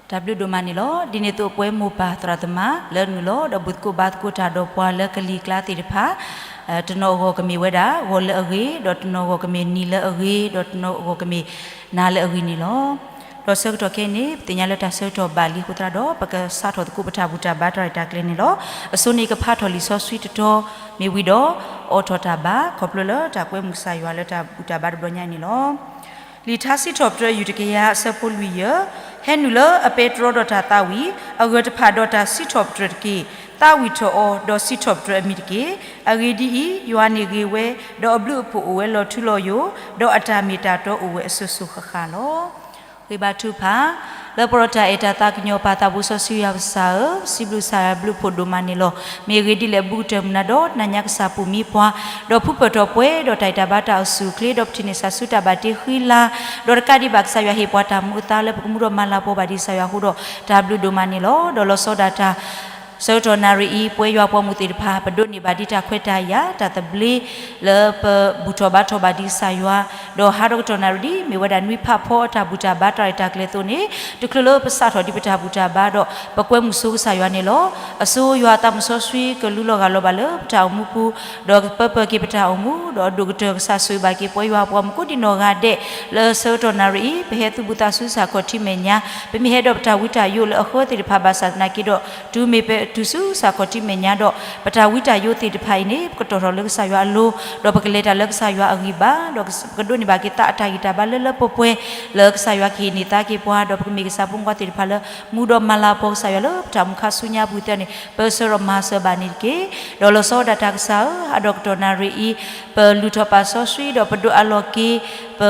တၢ်ဘျုးဒိၣ်မးန့ၣ်လီၤ. ဒ်န့ၣ်အသိးအပှဲၤမိၢ်ပၢ်သရၣ်သမါလၢနုာ်လီၤ ဒီးဘူၣ်သကိးဘါသကိးတၢ်ဒီးပှၤလၢကလံၤကျါသ့ၣ်တဖၣ်, တနီၤအဂီၢ်ကမ့ၢ်ဝဲဒၣ် ဂီၤလၢအဂ့ၤ, ဒီးတနီၤအဂီၢ်ကမ့ၢ်နံၤလၢအဂ့ၤ, ဒီးတနီၤအဂီၢ်ကမ့ၢ်နၤလၢအဂ့ၤန့ၣ်လီၤ. ဒီးဆၢကတီၢ်ခဲအံၤန့ၣ် ပသ့ၣ်ညါလၢတၢ်ဆၢကတီၢ်ဘၣ်လံအဃိသတးဒီး ပကစးထီၣ်သကိးပတၢ်ဘူၣ်တၢ်ဘါတၢ်ရဲၣ်တၢ်ကျဲၤန့ၣ်လီၤ. အဆိန့ၣ်ကဖးထီၣ်လံာ်စီဆှံတတီၤ မ့ၢ်ဝံၤဒီး အိးထီၣ်တၢ်ဘါ ခီဖျိလၢတၢ်ကွဲမုာ်ကစၢ်ယွၤလၢတၢ်ဘူၣ်တၢ်ဘါတဘျီညါအံၤန့ၣ်လီၤ. လံာ်ထါစံးထီၣ်ပတြၢၤ ယူၢ်တကယၤ အဆၢဖိလွံၢ်ယဲၢ်, ဟဲနုာ်လၢအပဲတြီဒီးတၢ်သးဝံၣ်, အဂၢၢ်တဖၣ်ဒီးတၢ်စံးထီၣ်ပတြၢၤတက့ၢ်. သးဝံၣ်ထီၣ်အီၤ, ဒီးစံးထီၣ်ပတြၢၤအမံၤတက့ၢ်. အဂ့ၢ်ဒ်အံၤ, ယွၤန့ၣ်ဂ့ၤဝဲ, ဒီးအဘျုးအဖှိၣ်အိၣ်ဝဲလီၤထူလီၤယိာ်, ဒီးအတၢ်မ့ၢ်တၢ်တီအိၣ်ဝဲအစိၤစိၤဃၣ်ဃၣ်လီၤ. ဃ့ဘါထုကဖၣ်, လၢပှၤဒီးတၢ်အဲၣ်တၢ်သးကညီၤ ပၢ်သးဘိစီဆှံယွၤပကစၢ်ဧၢ, စံးဘျုးကစၢ်ယွၤဘျုးဖှိၣ်ဒိၣ်မးန့ၣ်လီၤ. မ့ၢ်အဂ့ၢ်ဒ်လဲၣ် ဘူးကတၢၢ်မုၢ်နၤဒီးနၤညါကစၢ်ပူၤမံပှၤ, ဒီးဖုပၢၢ်ထီၣ်ပှဲၤဒီးတၢ်အဲၣ်တၢ်ဘါတၢ်အိၣ်ဆူၣ်အိၣ်ချ့, ဒီးပထံၣ်န့ၢ်ဆူတၢ်ဘၣ်တ့ဃံလၤ, ဒီးတကးဒံးဘၣ် ကစၢ်ယွၤဟ့ၣ်ပှၤတၢ်မူအသါလၢပကမူဒီးမၤလၤပှီၢ်ဘၣ်ဒံးကစၢ်ယွၤအဃိဒီး တၢ်ဘျုးဒိၣ်မးန့ၣ်လီၤ. ဒီးလီၤဆီဒၣ်တၢ် ဆၢကတီၢ်နၣ်ရံၣ်အံၤ ပဝဲယွၤပှၤမုၣ်သ့ၣ်တဖၣ် ပဒိးန့ၢ်ဘၣ်ဒံးတၢ်ခွဲးတၢ်ယာ် တၢ်သဘျ့ လၢပဘူၣ်ထီၣ်ဘါထီၣ်ဘၣ်ဒံးကစၢ်ယွၤ, ဒီးဟးဒီးကတီၢ်နၣ်ရံၣ်ဒ် မ့ၢ်ဝဲဒၣ်နွံဖးဖီအတၢ်ဘူၣ်တၢ်ဘါတၢ်ရဲၣ်တၢ်ကျဲၤအသိးန့ၣ်, တချုးလၢပစးထီၣ်ဒံးပတၢ်ဘူၣ်တၢ်ဘါဒီး ပကွဲမုာ်ဆိကစၢ်ယွၤန့ၣ်လီၤ. အစိယွၤအသးမုၢ်စီဆှံကလူလီၤဂာ်လီၤဘၣ်လၢပတၢ်အိၣ်မူပူၤ, ဒီးကပၢပၢၢ်က့ၤပတၢ်အိၣ်မူ, ဒီးအဒိၣ်ကတၢၢ်ကစၢ်ဆိၣ်ဂ့ၤဘၣ်က့ၤပဝဲယွၤပှၤမုၣ်ကိးဒံးနီၢ်ဂၤဒဲး, လၢဆၢကတီၢ်နၣ်ရံၣ်အံၤ ပဟဲသူၣ်ဘီၣ်သးစူၤစ့ၢ်ကီးထံမဲာ်ညါ, ပမ့ၢ်ဟဲဒီးပတၢ်ဝံတၢ်ယိးလၢအဃၢသ့ၣ်တဖၣ်ဘၣ်ဆၣ်သနာ်က့ဒီး တုၤမ့ၢ်ပတုၤဆူစ့ၢ်ကီးထံမဲာ်ညါဒီး ပတၢ်ဝံတၢ်ယိးသ့ၣ်တဖၣ်အံၤန့ၣ် ပကတီၢ်ထီၣ်လၢကစၢ်ယွၤအလိၤ, ဒီးပကလဲၤတၢ်လၢကစၢ်ယွၤအဂံၢ်ဘါ, ဒီးပကဒိးန့ၢ်ဘၣ်က့ၤသးအတၢ်ဂံၢ်တၢ်ဘါလၢလၢပှဲၤပှဲၤ, လၢကစၢ်ယွၤကဟ့ၣ်န့ၢ်သါက့ၤပှၤ, ဒီးပကမ့ၢ်ကစၢ်ဖိမုၣ်ဖိခွါသ့ၣ်တဖၣ်လၢ မူဒီးမၤလၤပှီၢ်ကစၢ်ယွၤလၢပတၢ်အိၣ်မူခါဆူညါပူၤသ့ၣ်န့ၣ် ပၢဆှၢဒီးမၤစၢၤဘၣ်န့ၣ်တက့ၢ်. ဒီးလီၤဆီဒၣ်တၢ်ကစၢ်ဧၢ, ဟးဒီးကတီၢ်နၣ်ရံၣ်အံၤ ပလုၢ်ထီၣ်ပာ်စီဆှံ ဒီးပဒိးအးလီၤက့ၤ ပ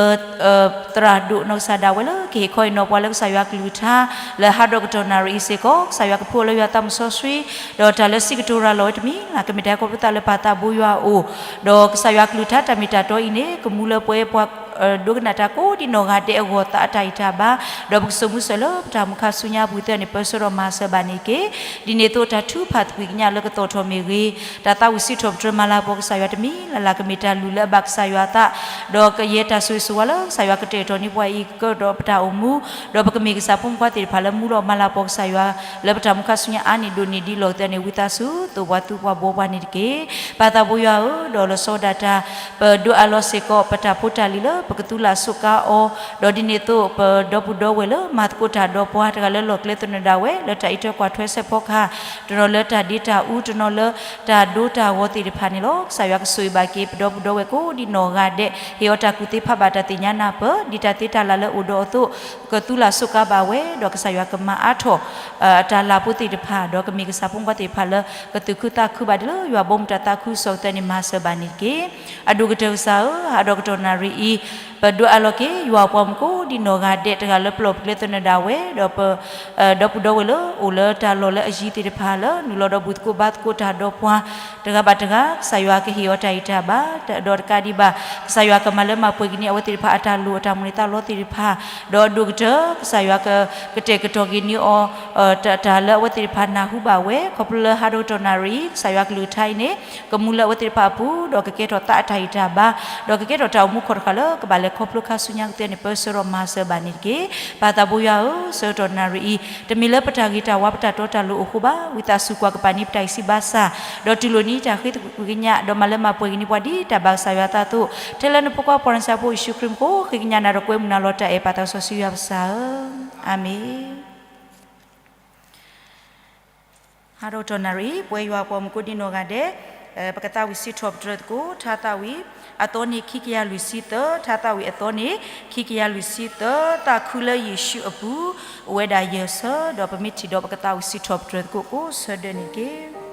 သရၣ်ဒိၣ်နီၢ်ကစၢ်ဒၣ်ဝဲလၢကဟ့ၣ်ခီဟ့ၣ်နီၤပှၤလၢကစၢ်ယွၤကလုၢ်ကထါ, လၢဟးဒီးကတီၢ်နၣ်ရံၣ်အံၤစ့ၢ်ကီး ကစၢ်ယွၤကဖှူအီၤလၢယွၤသးမုၢ်စီဆှံ, ဒီးတၢ်လၢစံးကတိၤရၤလီၤဝဲတမံၤလၢ် ကမ့ၢ်တၢ်ဟဲခီဖျိသးလၢပၢ်သးဘိယွၤအအိၣ်, ဒီးကစၢ်ယွၤကလုၢ်ကထါတၢ်မ့ၢ်တၢ်တီအံၤန့ၣ် ကမူလၢပဝဲပှၤ ဒိကနၣ်တၢ်ကိးဒံးနီၢ်ဂၤဒဲးအဂီၢ်သးအတၢ်ဂံၢ်တၢ်ဘါ, ဒီးပကစိာ်မူစိာ်လၢပတၢ်အိၣ်မူခါဆူညါပူၤသ့ၣ်န့ၣ် ပၢဆှၢဒီးမၤစၢၤဘၣ်န့ၣ်တက့ၢ်. ဒ်န့ၣ်အသိးတၢ်ထုကဖၣ်သကွံာ်ကညးလၢကသီၣ်ထီၣ်မ့ၢ်ဂ့ၤ, တၢ်သးဝံၣ်စံးထီၣ်ပတြၢၤမၤလၤပှီၢ်ကစၢ်ယွၤတမံၤလၢ်လၢ် ကမ့ၢ်တၢ်လုၢ်လၢအဘၣ်ကစၢ်ယွၤအသး, ဒီးကယဲၢ်တၢ်ဆိၣ်ဂ့ၤဆိၣ်ဝါလၢကစၢ်ယွၤကတဲာ်ကတီၤန့ၢ်ပှၤအံၤကဒီးပတၢ်အိၣ်မူ, ဒီးပကမ့ၢ်ကစၢ်ဖိမုၣ်ဖိခွါသ့ၣ်တဖၣ်လၢမူဒီးမၤလၤပှီၢ်ကစၢ်ယွၤ လၢပတၢ်အိၣ်မူခါဆူညါအါန့ၢ်ဒိၣ်န့ၢ်ဒံးလီၤသ့ၣ်န့ၣ် ဝံသးစူၤသိၣ်ပှၤသူပှၤဘှီပှၤန့ၣ်တက့ၢ်. ပၢ်သးဘိယွၤဧၢ, ဒီးလီၤဆီဒၣ်တၢ် ပဒိးအးလီၤစ့ၢ်ကီးပတၢ်ဖိတၢ်လံၤလၢပကသူလၢ်ဆိးကါအီၤ, ဒီးဒ်န့ၣ်အသိးပဒီပုၢ်ဒီဝဲၢ်လၢမၤသကိးတၢ်ဒီးပှၤတဂၤလၢလီၢ်ကျဲသနၢၣ်ဒၣ်ဝဲ လၢတၢ်အံးထွဲကွၢ်ထွဲစဲးဖီကဟၣ်, တနီၤလၢတၢ်ဒ့တၢ်အူ, တနီၤလၢတၢ်ဒိတၢ်ဂီၤသ့ၣ်တဖၣ်န့ၣ်လီၤ. ကစၢ်ယွၤကဆိၣ်ဂ့ၤဘၣ်က့ၤပဒီပုၢ်ဒီဝဲၢ်ကိးဒံးနီၢ်ဂၤဒဲး, ဟ့ၣ်အီၤတၢ်ကူၣ်သ့ဖးဘၣ်တၢ်သ့ၣ်ညါနၢ်ပၢၢ် ဒ်တၢ်သ့တၢ်လၢ်လၢအိၣ်ဒီးအသိး, ကသူလၢ်ဆိးကါဘၣ်ဝဲ, ဒီးကစၢ်ယွၤကမၤအါထီၣ် အတၢ်လၤဖိသ့ၣ်တဖၣ်, ဒီးကမ့ၢ်ကစၢ်ဖိမုၣ်ဖိခွါသ့ၣ်တဖၣ်လၢ ကသူၣ်ခုသးခုဘၣ်ဒ်လၢယွၤဘီမုၢ်တၢ်သးခုကစီၣ်အသိးန့ၣ် မၤစၢၤဘၣ်န့ၣ်တက့ၢ်. အဒိၣ်ကတၢၢ်ကစၢ်ဧၢ, ဟးဒီးကတီၢ်နၣ်ရံၣ်အံၤ, ပဒိးအးလီၤက့ၤ ယွၤအပှၤမုၣ်ကိးဒံးနီၢ်ဂၤဒဲးတဂၤလၢပလီၢ်ပကျဲသနၢၣ်ဒၣ်ဝဲ, ဒီးပ ဒီပုၢ်ဒီဝဲၢ်လၢအိၣ်လၢတၢ်လီၢ်လၢအယံၤသ့ၣ်တဖၣ်လၢ နုာ်လီၤဒီးဘူၣ်သကိးဘါသကိးတၢ်ဒီးပှၤ တဂၤဘၣ်တဂၤ, ကစၢ်ယွၤကဟ့ၣ်အီၤတၢ်ဂံၢ်တၢ်ဘါ, ဒီးတကးဒံးဘၣ် ကစၢ်ယွၤကမၤလၢမၤပှဲၤက့ၤန့ၢ်အဝဲသ့ၣ်တဖၣ်အတၢ်လိၣ်အတၢ်မိၣ်န့ၢ်သးလီသ့ၣ်တဖၣ်, ဒီးအဒိၣ်ကတၢၢ် ကစၢ်ယွၤက ကတဲာ်ကတီၤက့ၤန့ၢ်အီၤ တၢ်လၢအဝဲသ့ၣ်တဖၣ်နၢ်ဟူဘၣ်ဝဲ, ခီဖျိလၢဟးဒီးကတီၢ်နၣ်ရံၣ် ကစၢ်ယွၤကလုၢ်ကထါအံၤန့ၣ် ကမူလၢအဝဲသ့ၣ်တဖၣ်အပူၤ, ဒီးကကဲထီၣ်သးအတၢ်ဂံၢ်တၢ်ဘါ, ဒီးကကဲထီၣ်တၢ်အိၣ်မူခီၣ်တဃာ်လၢကဘၣ်လဲၤခီဖျိခါဆူညါကသ့န့ၣ် ပၢဆှၢဒီးမၤစၢၤဘၣ်န့ၣ်တက့ၢ်. ပၢ်သးဘိယွၤဧၢ, ဆၢကတီၢ်နၣ်ရံၣ်အံၤ တမ့ၢ်လၢပတၢ်ဂ့ၤတၢ်ဝါပတၢ်တီတၢ်လိၤအိၣ်အဃိဘၣ်, ဝံသးစူၤကွၢ်ကပၤန့ၢ်ပတၢ်ဂံၢ်စၢ်ဘါစၢ်, ဒီးတူၢ်လိာ်န့ၢ်တၢ်ဃ့သကွံာ်ကညး, ဒီးမၤလၢမၤပှဲၤက့ၤန့ၢ်ပှၤဒ်တၢ်ဘၣ်ကစၢ်ယွၤအသးအသိး, ထဲလၢနဖိခွါပှၤနဆၣ်ဖိယ့ၣ်ၡူးခရံာ်မူခိၣ် ဃ့ကညးနၤဒီးကွဲမုာ်နၤလီၤတၢ်အဲၣ် ပၢ်သးစီဆှံယွၤပကစၢ်ဧၢ, အၤမ့ၣ်. ဟးဒီးကတီၢ်နၣ်ရံၣ် ပဝဲယွၤပှၤမုၣ်ကိးဒံးနီၢ်ဂၤဒဲး, ပကသးဝံၣ်စံးထီၣ်ပတြၢၤသကိး ထါသးဝံၣ် အသီန့ၣ်ခံကယၤလွံၢ်ဆံသၢ, ထါသးဝံၣ်အသီန့ၣ် ခံကယၤလွံၢ်ဆံသၢ, သးခုလၢယ့ၣ်ၡူးအပူၤ အိၣ်ဝဲဒၣ်ယဲၢ်ဆၢ, ဒီးပမ့ၢ်ထံၣ်ဒီးပကသးဝံၣ်စံးထီၣ်ပတြၢၤသကိးကိးဆၢဒၢးန့ၣ်တက့ၢ်.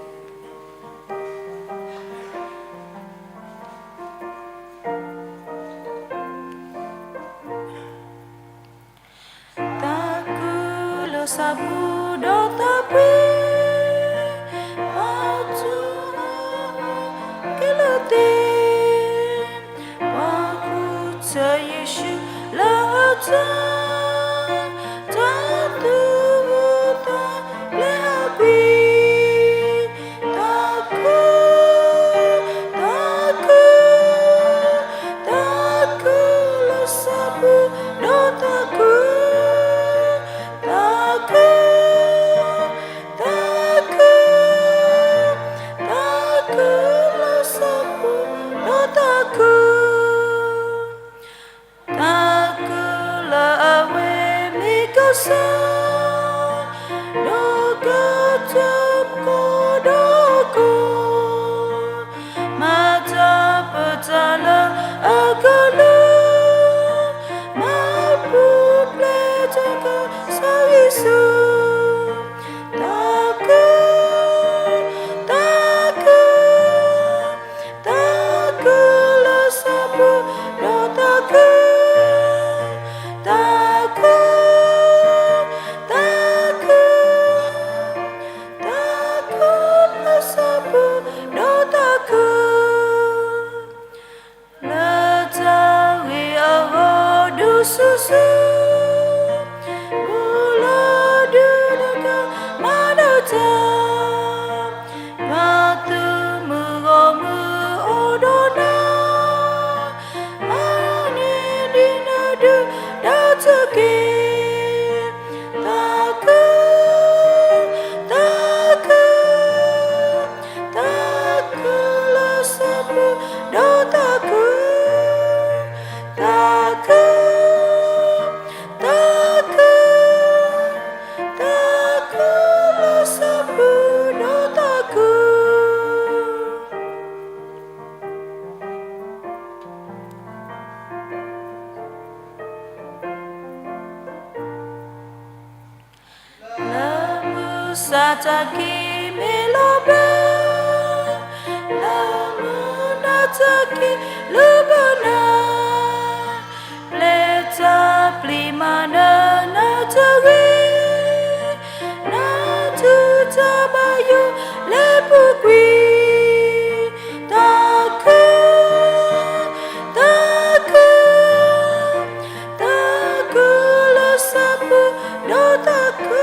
သးခုလၢသးပူၤဒီးသးပှဲၤ, ပာ်ထူအကဲလၢာ်သ့, ပှၤဃုထၢယ့ၣ်ၡူးလၢအတၢ်, တၢ်သူၣ်ဝူသးပျဲၤဟးကွံာ်, သးခု, သးခု, သးခုလၢသးပူၤဒီးသးပှဲၤ, သးခု စၢ်, ဒီးကတၢၢ်ကိးဒီးကိး, မၤတၢ်ပတၢ်လၢအကလုၢ်, မၤပူၤဖျဲးတၢ်ကစၢ်ယ့ၣ်ၡူး, တၢ်က, တၢ်က တၢ်ကလုၢ်လၢဆၣ်ဖိဒီးတၢ်က, တၢ်က, တၢ်က, တၢ်ကလုၢ်လၢဆၣ်ဖိဒီးတၢ်က, လၢတၢ်ဂ့ၤအဂီၢ်ဒုးဆူၣ်ဆူၣ်, ဘူၣ်လီၤဒုးဒီးကမၤဒီးတၢ်, မၤသုးမုၢ်ဂီၢ်မုၢ်အိၣ်ဒီးနၤ, မၤန့ၢ်ဒံးနဒုၣ်ဒါတက့ၢ်. တၢ်က, တၢ်က, တၢ်ကလုၢ်လၢဆၣ်ဖိဒီးတၢ်က, တၢ်က, တၢ်က, တၢ်ကလုၢ်လၢဆၣ်ဖိဒီးတၢ်က လၢမုၢ်ဆါတၢ်က့ၤမ့ၢ်လီၤဘၢ, လၢမုၢ်နၤတၢ်က့ၤလၢဘၢနၤ, ပျဲတၢ်ပျံၤမၤနၢၤနၤတဂ့ၤ, နၤဒုၣ်တၢ်ဘၣ်ယိၣ်လၢပူၤကွံာ်, တၢ်က, တၢ်က, တၢ်ကလုၢ်လၢဆၣ်ဖိဒီးတၢ်က,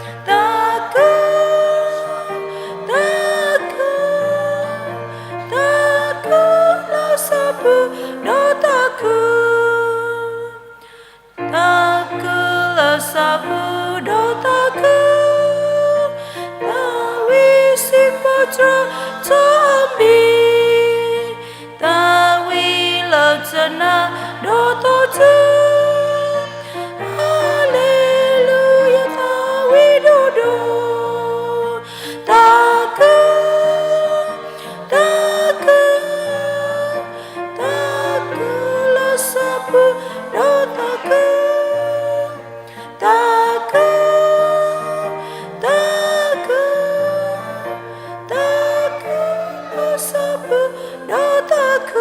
တၢ်က, တၢ်က, တၢ်ကလုၢ်လၢဆၣ်ဖိဒီးတၢ်က, တၢ်ကလုၢ်လၢဆၣ်ဖိဒီးတၢ်က, သးဝံၣ်စံးပတြၢၤတၢ်အမံၤ, သးဝံၣ်လၢတနၤဒီးသီတုၤ, ဟါလ့လူယၤ သးဝံၣ်ဒိၣ်ဒိၣ်, တၢ်က, တၢ်က, တၢ်ကလုၢ်လၢဆၣ်ဖိဒီးတၢ်က, တၢ်က, တၢ်က, တၢ်ကလုၢ်လၢဆၣ်ဖိဒီးတၢ်က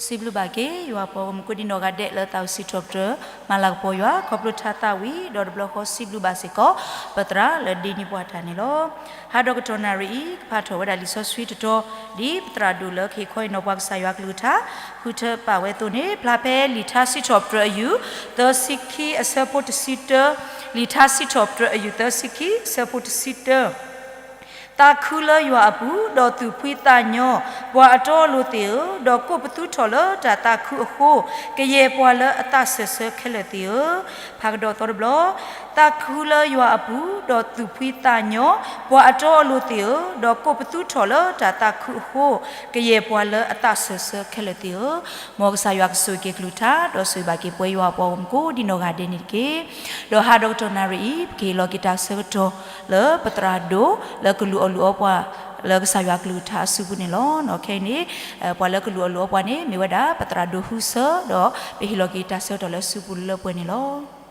စံးဘျုးဘၣ်က့ၤ ယွၤပှၤဂီၢ်မုၢ်ကိးဒံနီၢ်ဂၤဒဲး လၢသးအိၣ်စံးထီၣ်ပတြၢၤ မၤလၤကပီၤယွၤ ခီဖျိထါသးဝံၣ် ဒီးတဘျီဃီစံးဘျုးဘၣ်စ့ၢ်ကီး ပသရၣ်လၢဒ်န့ၣ်ပှၤတၢ်န့ၣ်လီၤ. ဟါဒီကတီၢ်နၣ်ရံၣ်အံၤ ကဖးထီၣ်ဝဲဒၣ်လံာ်စီဆှံတတီၤ ဒ်ပသရၣ်ဒိၣ်လၢကဟ့ၣ်ခီအံၤနီၢ်ပှၤကစၢ်ယွၤကလုၢ်ကထါ ဃုထၢပာ်ဝဲအသိးန့ၣ် ဖျါဖဲလံာ်ထါစံးထီၣ်ပတြၢၤအယုၢ် သၢဆံခံအဆၢဖိတဆံတၢ, လံာ်ထါစံးထီၣ်ပတြၢၤအယုၢ် သၢဆံခံအဆၢဖိတဆံတၢ သးခုလၢယွၤအပူၤ ဒီးသူၣ်ဖှံသးညီ, ပှၤအတီအလိၤသ့ၣ်ဧၢ, ဒီးကိးပသူထီၣ်လၢတၢ်သးခုအဃိ, ကယဲၢ်ပှၤလၢအသးစၢၢ်ဆၢခဲလၢာ်သ့ၣ်ဧၢ. ဖးကဒီးသီတဘျီ, သးခုလၢယွၤအပူၤ, ဒီးသူၣ်ဖှံသးညီ, ပှၤအတီအလိၤသ့ၣ်ဧၢ, ဒီးကိးပသူထီၣ်လၢတၢ်သးခုအဃိ, ကယဲၢ်ပှၤလၢအသးစၢၢ်ဆၢခဲလၢာ်သ့ၣ်ဧၢ. မ်ကစၢ်ယွၤကဆိၣ်ဂ့ၤက့ၤကလုၢ်ကထါ ဒီးဆိၣ်ဂ့ၤဘၣ်က့ၤပဝဲယွၤအပှၤဂီၢ်မုၢ်ကိးဒံနီၢ်ဂၤဒဲးန့ၣ်တက့ၢ်. ဒီးဟါဒီကတီၢ်နၣ်ရံၣ်အံၤ ပကဟ့ၣ်လီၤက့ၤတၢ်ဆၢကတီၢ်လၢပသရၣ်ဒိၣ် လၢကလူၤအီၣ်လူၤအီပှၤ လၢကစၢ်ယွၤကလုၢ်ကထါအစုပူၤန့ၣ်လီၤ. ခဲအံၤန့ၣ် ပှၤလၢကလူၤအီၣ်လူၤအီပှၤန့ၣ် မ့ၢ်ဝဲဒၣ်ပသရၣ်ဒိၣ်ဟူစၢ ဒီးပဟ့ၣ်လီၤက့ၤတၢ်ဆၢကတီၢ်လၢစုပူၤလၢပှဲၤန့ၣ်လီၤ.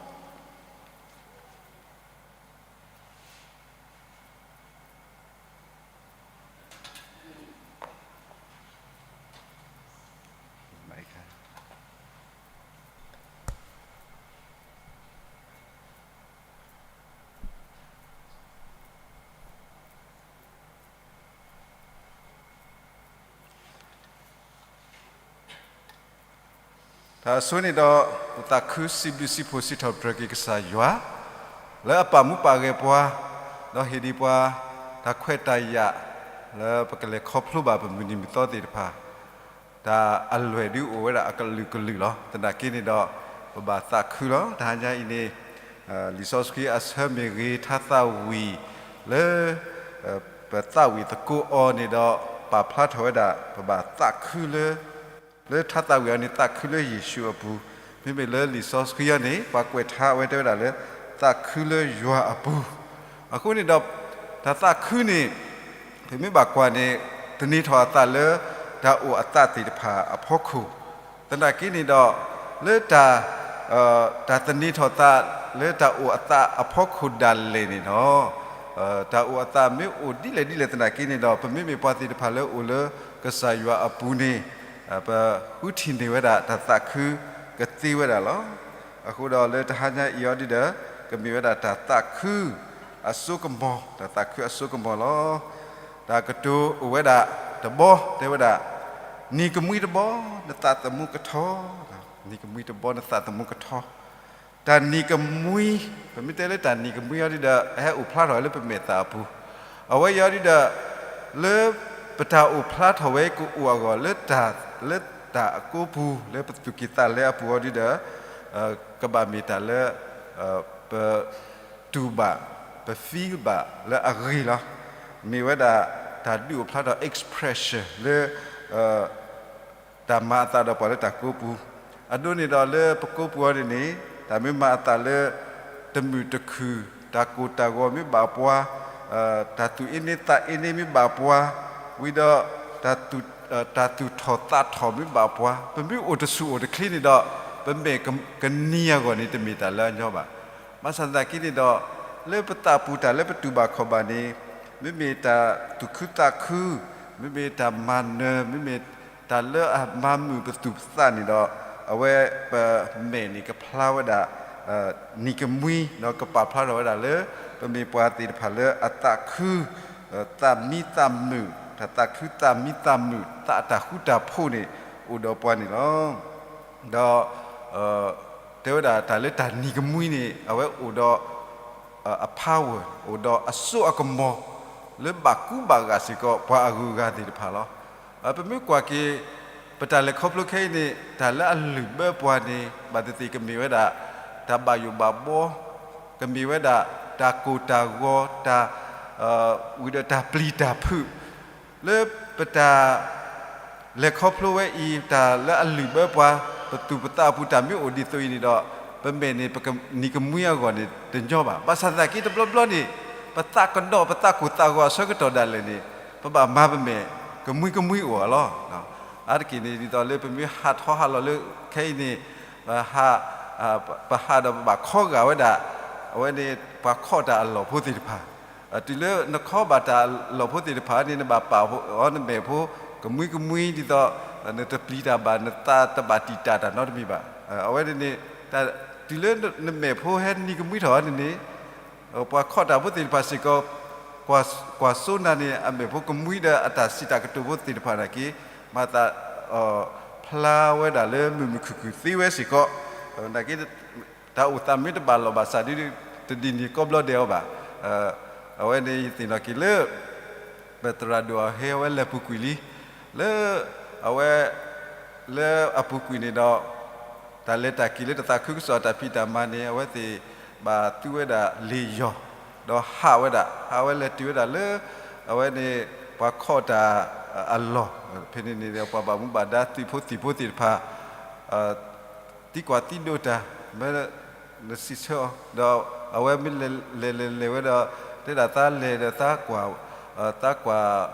တၢ်ဆိန့ၣ်ဒီး ပသးခုစံးဘျုးစံးဖှိၣ်စံးထီၣ်ပတြၢၤက့ၤကစၢ်ယွၤ လၢအပာ်မူပာ်ဂဲၤပှၤ ဒီးဟ့ၣ်ဒံးပှၤ တၢ်ခွဲးတၢ်ယာ် လၢပကလဲၤခီဖျိဘၣ်ပမုၢ်နံၤမုၢ်သီသ့ၣ်တဖၣ် တၢ်အလွဲၢ်ဒုးအိၣ်ဝဲဒၣ်အကလုာ်ကလုာ်လီၤ. သနာ်က့န့ၣ်ဒီး ပဘၣ်သးခုလီၤ. တဟါညါအံၤန့ၣ် လံာ်စီဆှံအဆၢမ့ၢ်ဂ့ၤ ထါသးဝံၣ်လၢ ပသးဝံၣ်သကိးအီၤန့ၣ်ဒီး ပာ်ဖျါထီၣ်ဝဲဒၣ် ပဘၣ်သးခုလၢ လၢထါသးဝံၣ်အီၤန့ၣ် သးခုလၢယ့ၣ်ၡူးအပူၤ မ့မ့ၢ်လၢလံာ်စီဆှံအံၤန့ၣ် ပှၤကွဲးထါအဝဲတဲဝဲဒၣ်လၢ သးခုလၢယွၤအပူၤ. အဃိန့ၣ်ဒီး တၢ်သးခုန့ၣ် ပမ့ၢ်ဘၣ်ကွၢ်န့ၣ် သန့ၤထီၣ်အသးလၢ တၢ်အိၣ်အသးသ့ၣ်တဖၣ်အဖီခိၣ်, သနာ်က့န့ၣ်ဒီး လၢ တၢ်သန့ၤထီၣ်သးလၢတၢ်အိၣ်အသးအဖီခိၣ်ဒၣ်လဲာ်န့ၣ်ဒီး တၢ်အိၣ်အသးမ့ၢ်အိၣ်ဒ်လဲၣ်ဒ်လဲၣ်သနာ်က့န့ၣ်ဒီး ပမ့မ့ၢ်ပှၤသ့ၣ်တဖၣ်လၢအိၣ်လၢကစၢ်ယွၤအပူၤန့ၣ် ပဃုထံၣ်န့ၢ်ဝဲဒၣ်တၢ်သးခုကသ့ဝဲဒၣ်လီၤ. အဃိဒီးလၢတဟါညါအံၤအီၤဒုဒီး ကမ့ၢ်ဝဲဒၣ်တၢ်သးခုအစိကမီၤ, တၢ်သးခုအစိကမီၤလီၤ. တၢ်ကတိၤအိၣ်ဝဲဒၣ်တဘီ တဲဝဲဒၣ်, နံၤကမှံတဘီ နသးသမူကထီ, နံၤကမှံတဘီနသးသမူကထီ. တၢ်နံၤကမှံ, ပမ့ၢ်တဲလၢတၢ်နံၤကမှံအီၤဒုဒီး အဟဲအိၣ်ဖျါထီၣ်ဝဲလၢပမဲာ်သၣ်အပူၤ, အဝဲအံၤအီၤဒုဒီး လၢပတၢ်အိၣ်ဖျါထီၣ်ဝဲကအိၣ်အဂီၢ် လၢတၢ်, လၢတၢ်အကိပူၤ လၢပသူၣ်ကံၢ်သးလဲအပူၤအီၤဒုဒီး ကဘၣ်မ့ၢ်တၢ်လၢ ပ တူၢ်ဘၣ်, ပ feel ဘၣ်လၢအဂ့ၤလီၤ. မ့ၢ်ဝဲဒၣ်တၢ်ဒုးအိၣ်ဖျါထီၣ် expression လၢ တၢ်မၤအသးဒီးပှၤလၢတၢ်ကိပူၤ, အဒိန့ၣ်ဒီးလၢပကိပူၤအီၤန့ၣ်န့ၣ် တၢ်မ့ၢ်မၤအသးလၢ တမုာ်တခုၣ်, တၢ်ကိၢ်တၢ်ဂီၤမ့ၢ်ဘၣ်ပှၤ, တၢ်သူၣ်အ့န့သးအ့န့မ့ၢ်ဘၣ်ပှၤ, ဝံၤဒီး တၢ်သူၣ်ထီၣ်သးထီၣ်မ့ၢ်ဘၣ်ပှၤ, ပမ့ၢ်အိၣ်တဆူၣ်အိၣ်တချ့န့ၣ်ဒီး ပမဲာ်ကနံၤအဂီၢ်န့ၣ် တမ့ၢ်တၢ်လၢအညီဘၣ်. ဘၣ်ဆၣ်သနာ်က့န့ၣ်ဒီး လၢပသးပူၤတၢ်လၢပတူၢ်ဘၣ်ခီၣ်ဘၣ်န့ၣ် မ့မ့ၢ်တၢ်သူၣ်ခုသးခု, မ့မ့ၢ်တၢ်မၤနၢၤ, မ့မ့ၢ်တၢ်လၢအမၤမုာ်ပသူၣ်ပသးန့ၣ်ဒီး အဝဲပမဲာ်န့ၣ်ကဖျါဝဲဒၣ် နံၤကမှံ ဒီးကပာ်ဖျါထီၣ်ဝဲဒၣ်လၢ ပမ့ၢ်ပှၤသ့ၣ်တဖၣ်လၢအသးခု သးမံသးမုာ်, တၢ်သးခုသးမံသးမုာ် သးအတၢ်ဃူတၢ်ဖိးန့ၣ် အိၣ်ဒီးပှၤန့ၣ်လီၤ. ဒီး တဲဝဲဒၣ်တၢ်လၢတၢ်နံၤကမှံန့ၣ် အဝဲအိၣ်ဒီး အ power အိၣ်ဒီးအစိအကမီၤ လၢဘၣ်ကူဘၣ်ဂာ်စ့ၢ်ကီး ပှၤအဂုၤအဂၤသ့ၣ်တဖၣ်လီၤ. ပမ့ၢ်ကွၢ်က့ၤ ပတၢ်လဲၤခီဖျိခဲအံၤန့ၣ် တၢ်လၢအလုၢ်ဘၢပှၤန့ၣ် ဘၣ်သ့ၣ်သ့ၣ်ကမ့ၢ်ဝဲဒၣ် တၢ်ဘၣ်ယိၣ်ဘၣ်ဘီ, ကမ့ၢ်ဝဲဒၣ် တၢ်ကိၢ်တၢ်ဂီၤ, တၢ် ဝံၤဒီးတၢ်ပျံၤတၢ်ဖုး လၢပတၢ် လဲၤခီဖျိဝဲအံၤ တၢ်လၢအလုၢ်ဘၢပှၤ ပသူၣ်ပသးအပူၤ တၢ်မ့ၢ်အိၣ်ဒ်သိးအံၤန့ၣ်ဒီး ပမဲာ်န့ၣ် ပကနံၤကမှံအဂီၢ်န့ၣ် တညီဘၣ်. ဘၣ်ဆၣ်သနာ်က့တဘျီဘျီန့ၣ် ပသးကဒီး ပသးကိၢ်သးဂီၤအဆၢကတီၢ်ဒၣ်လဲာ်န့ၣ် ပဘၣ်မၤပမဲာ်ကမှံကမှံအိၣ်အလီၢ်. အါတက့ၢ်န့ၣ် ဒ်သိးလၢပမ့ၢ်ဟးထီၣ်ဟးလီၤလၢခဲအံၤန့ၣ် ပဟးဒီးပဘၣ်ခီဂာ်ဝဲဒၣ် အဝဲန့ၣ် ပှၤခီၣ်တၢ်အလီၢ်ဖိသ့ၣ်တဖၣ် တုၤလၢနခီဘၣ်တၢ်အလီၢ်ဖိသ့ၣ်တဖၣ်န့ၣ် နဘၣ်ပာ်အီၤနမဲာ်ဖိ ကမှံကမှံဒ်သိး နတပျံၤတၢ်ဘၣ် နသးတဘၣ်တံာ်တာ်တၢ်နီတမံၤဘၣ်. အဝဲန့ၣ်န့ၣ် တုၤလၢနမဲာ်ဖိဟဲနံၤကမှံထီၣ်န့ၣ်န့ၣ် ပှၤခီၣ်တၢ်ဖိသ့ၣ်တဖၣ်စ့ၢ်ကီး ကွၢ်စိနၤန့ၣ် အမဲာ်ဖိကမှံဒီးအတၢ်စံးတၢ်ကတိၤဖိသ့ၣ်တဖၣ်နာ်က့ မၤသးဖျါဝဲဒၣ်လၢမုာ်မုာ်ခုၣ်ခုၣ်သ့ဝဲစ့ၢ်ကီး နာ်က့ တၢ်အိၣ်သးမ့ၢ်တဘၣ်လီၢ်ဘၣ်ဆၣ်ဒ် တဒ်န့ၣ်ကိးဘျီဒဲးအီၤဘၣ်. အဝဲန့ၣ်ယသ့ၣ်နီၣ်က့ၤလၢ ပသရၣ်ဒိၣ်အဟဲအဝဲလဲၤပူၤကွံာ်လံ လၢ အဝဲ လၢအပူၤကွံာ်န့ၣ်ဒီး တၢ်လဲၤတၢ်က့ၤလၢတၢ်သးခုကစီၣ်တၢ်ဖံးတၢ်မၤန့ၣ် အဝဲသ့ၣ်ဘၣ်သူဝဲဒၣ်လ့ၣ်ယီၤ ဒီးဟးဝဲဒၣ် ဟးဝဲလဲၤတုၤဝဲဒၣ်လၢ အဝဲန့ၣ် ပှၤခီၣ်တၢ်အလီၢ် ဖဲန့ၣ်န့ၣ်ဒီး ပှၤဘၣ်မူဘၣ်ဒါသုးဖိသံၣ်ဖိသ့ၣ်တဖၣ် သံကွၢ်သံဒိးတၢ် မ့ၢ်နစံးဆၢအီၤ ဒီးအဝဲမ့ၢ်လဲၤလဲၤလဲၤလဲၤဝဲဒီး တဲဒၣ်သးလဲၤဒီးသးကွၢ် သးကွၢ်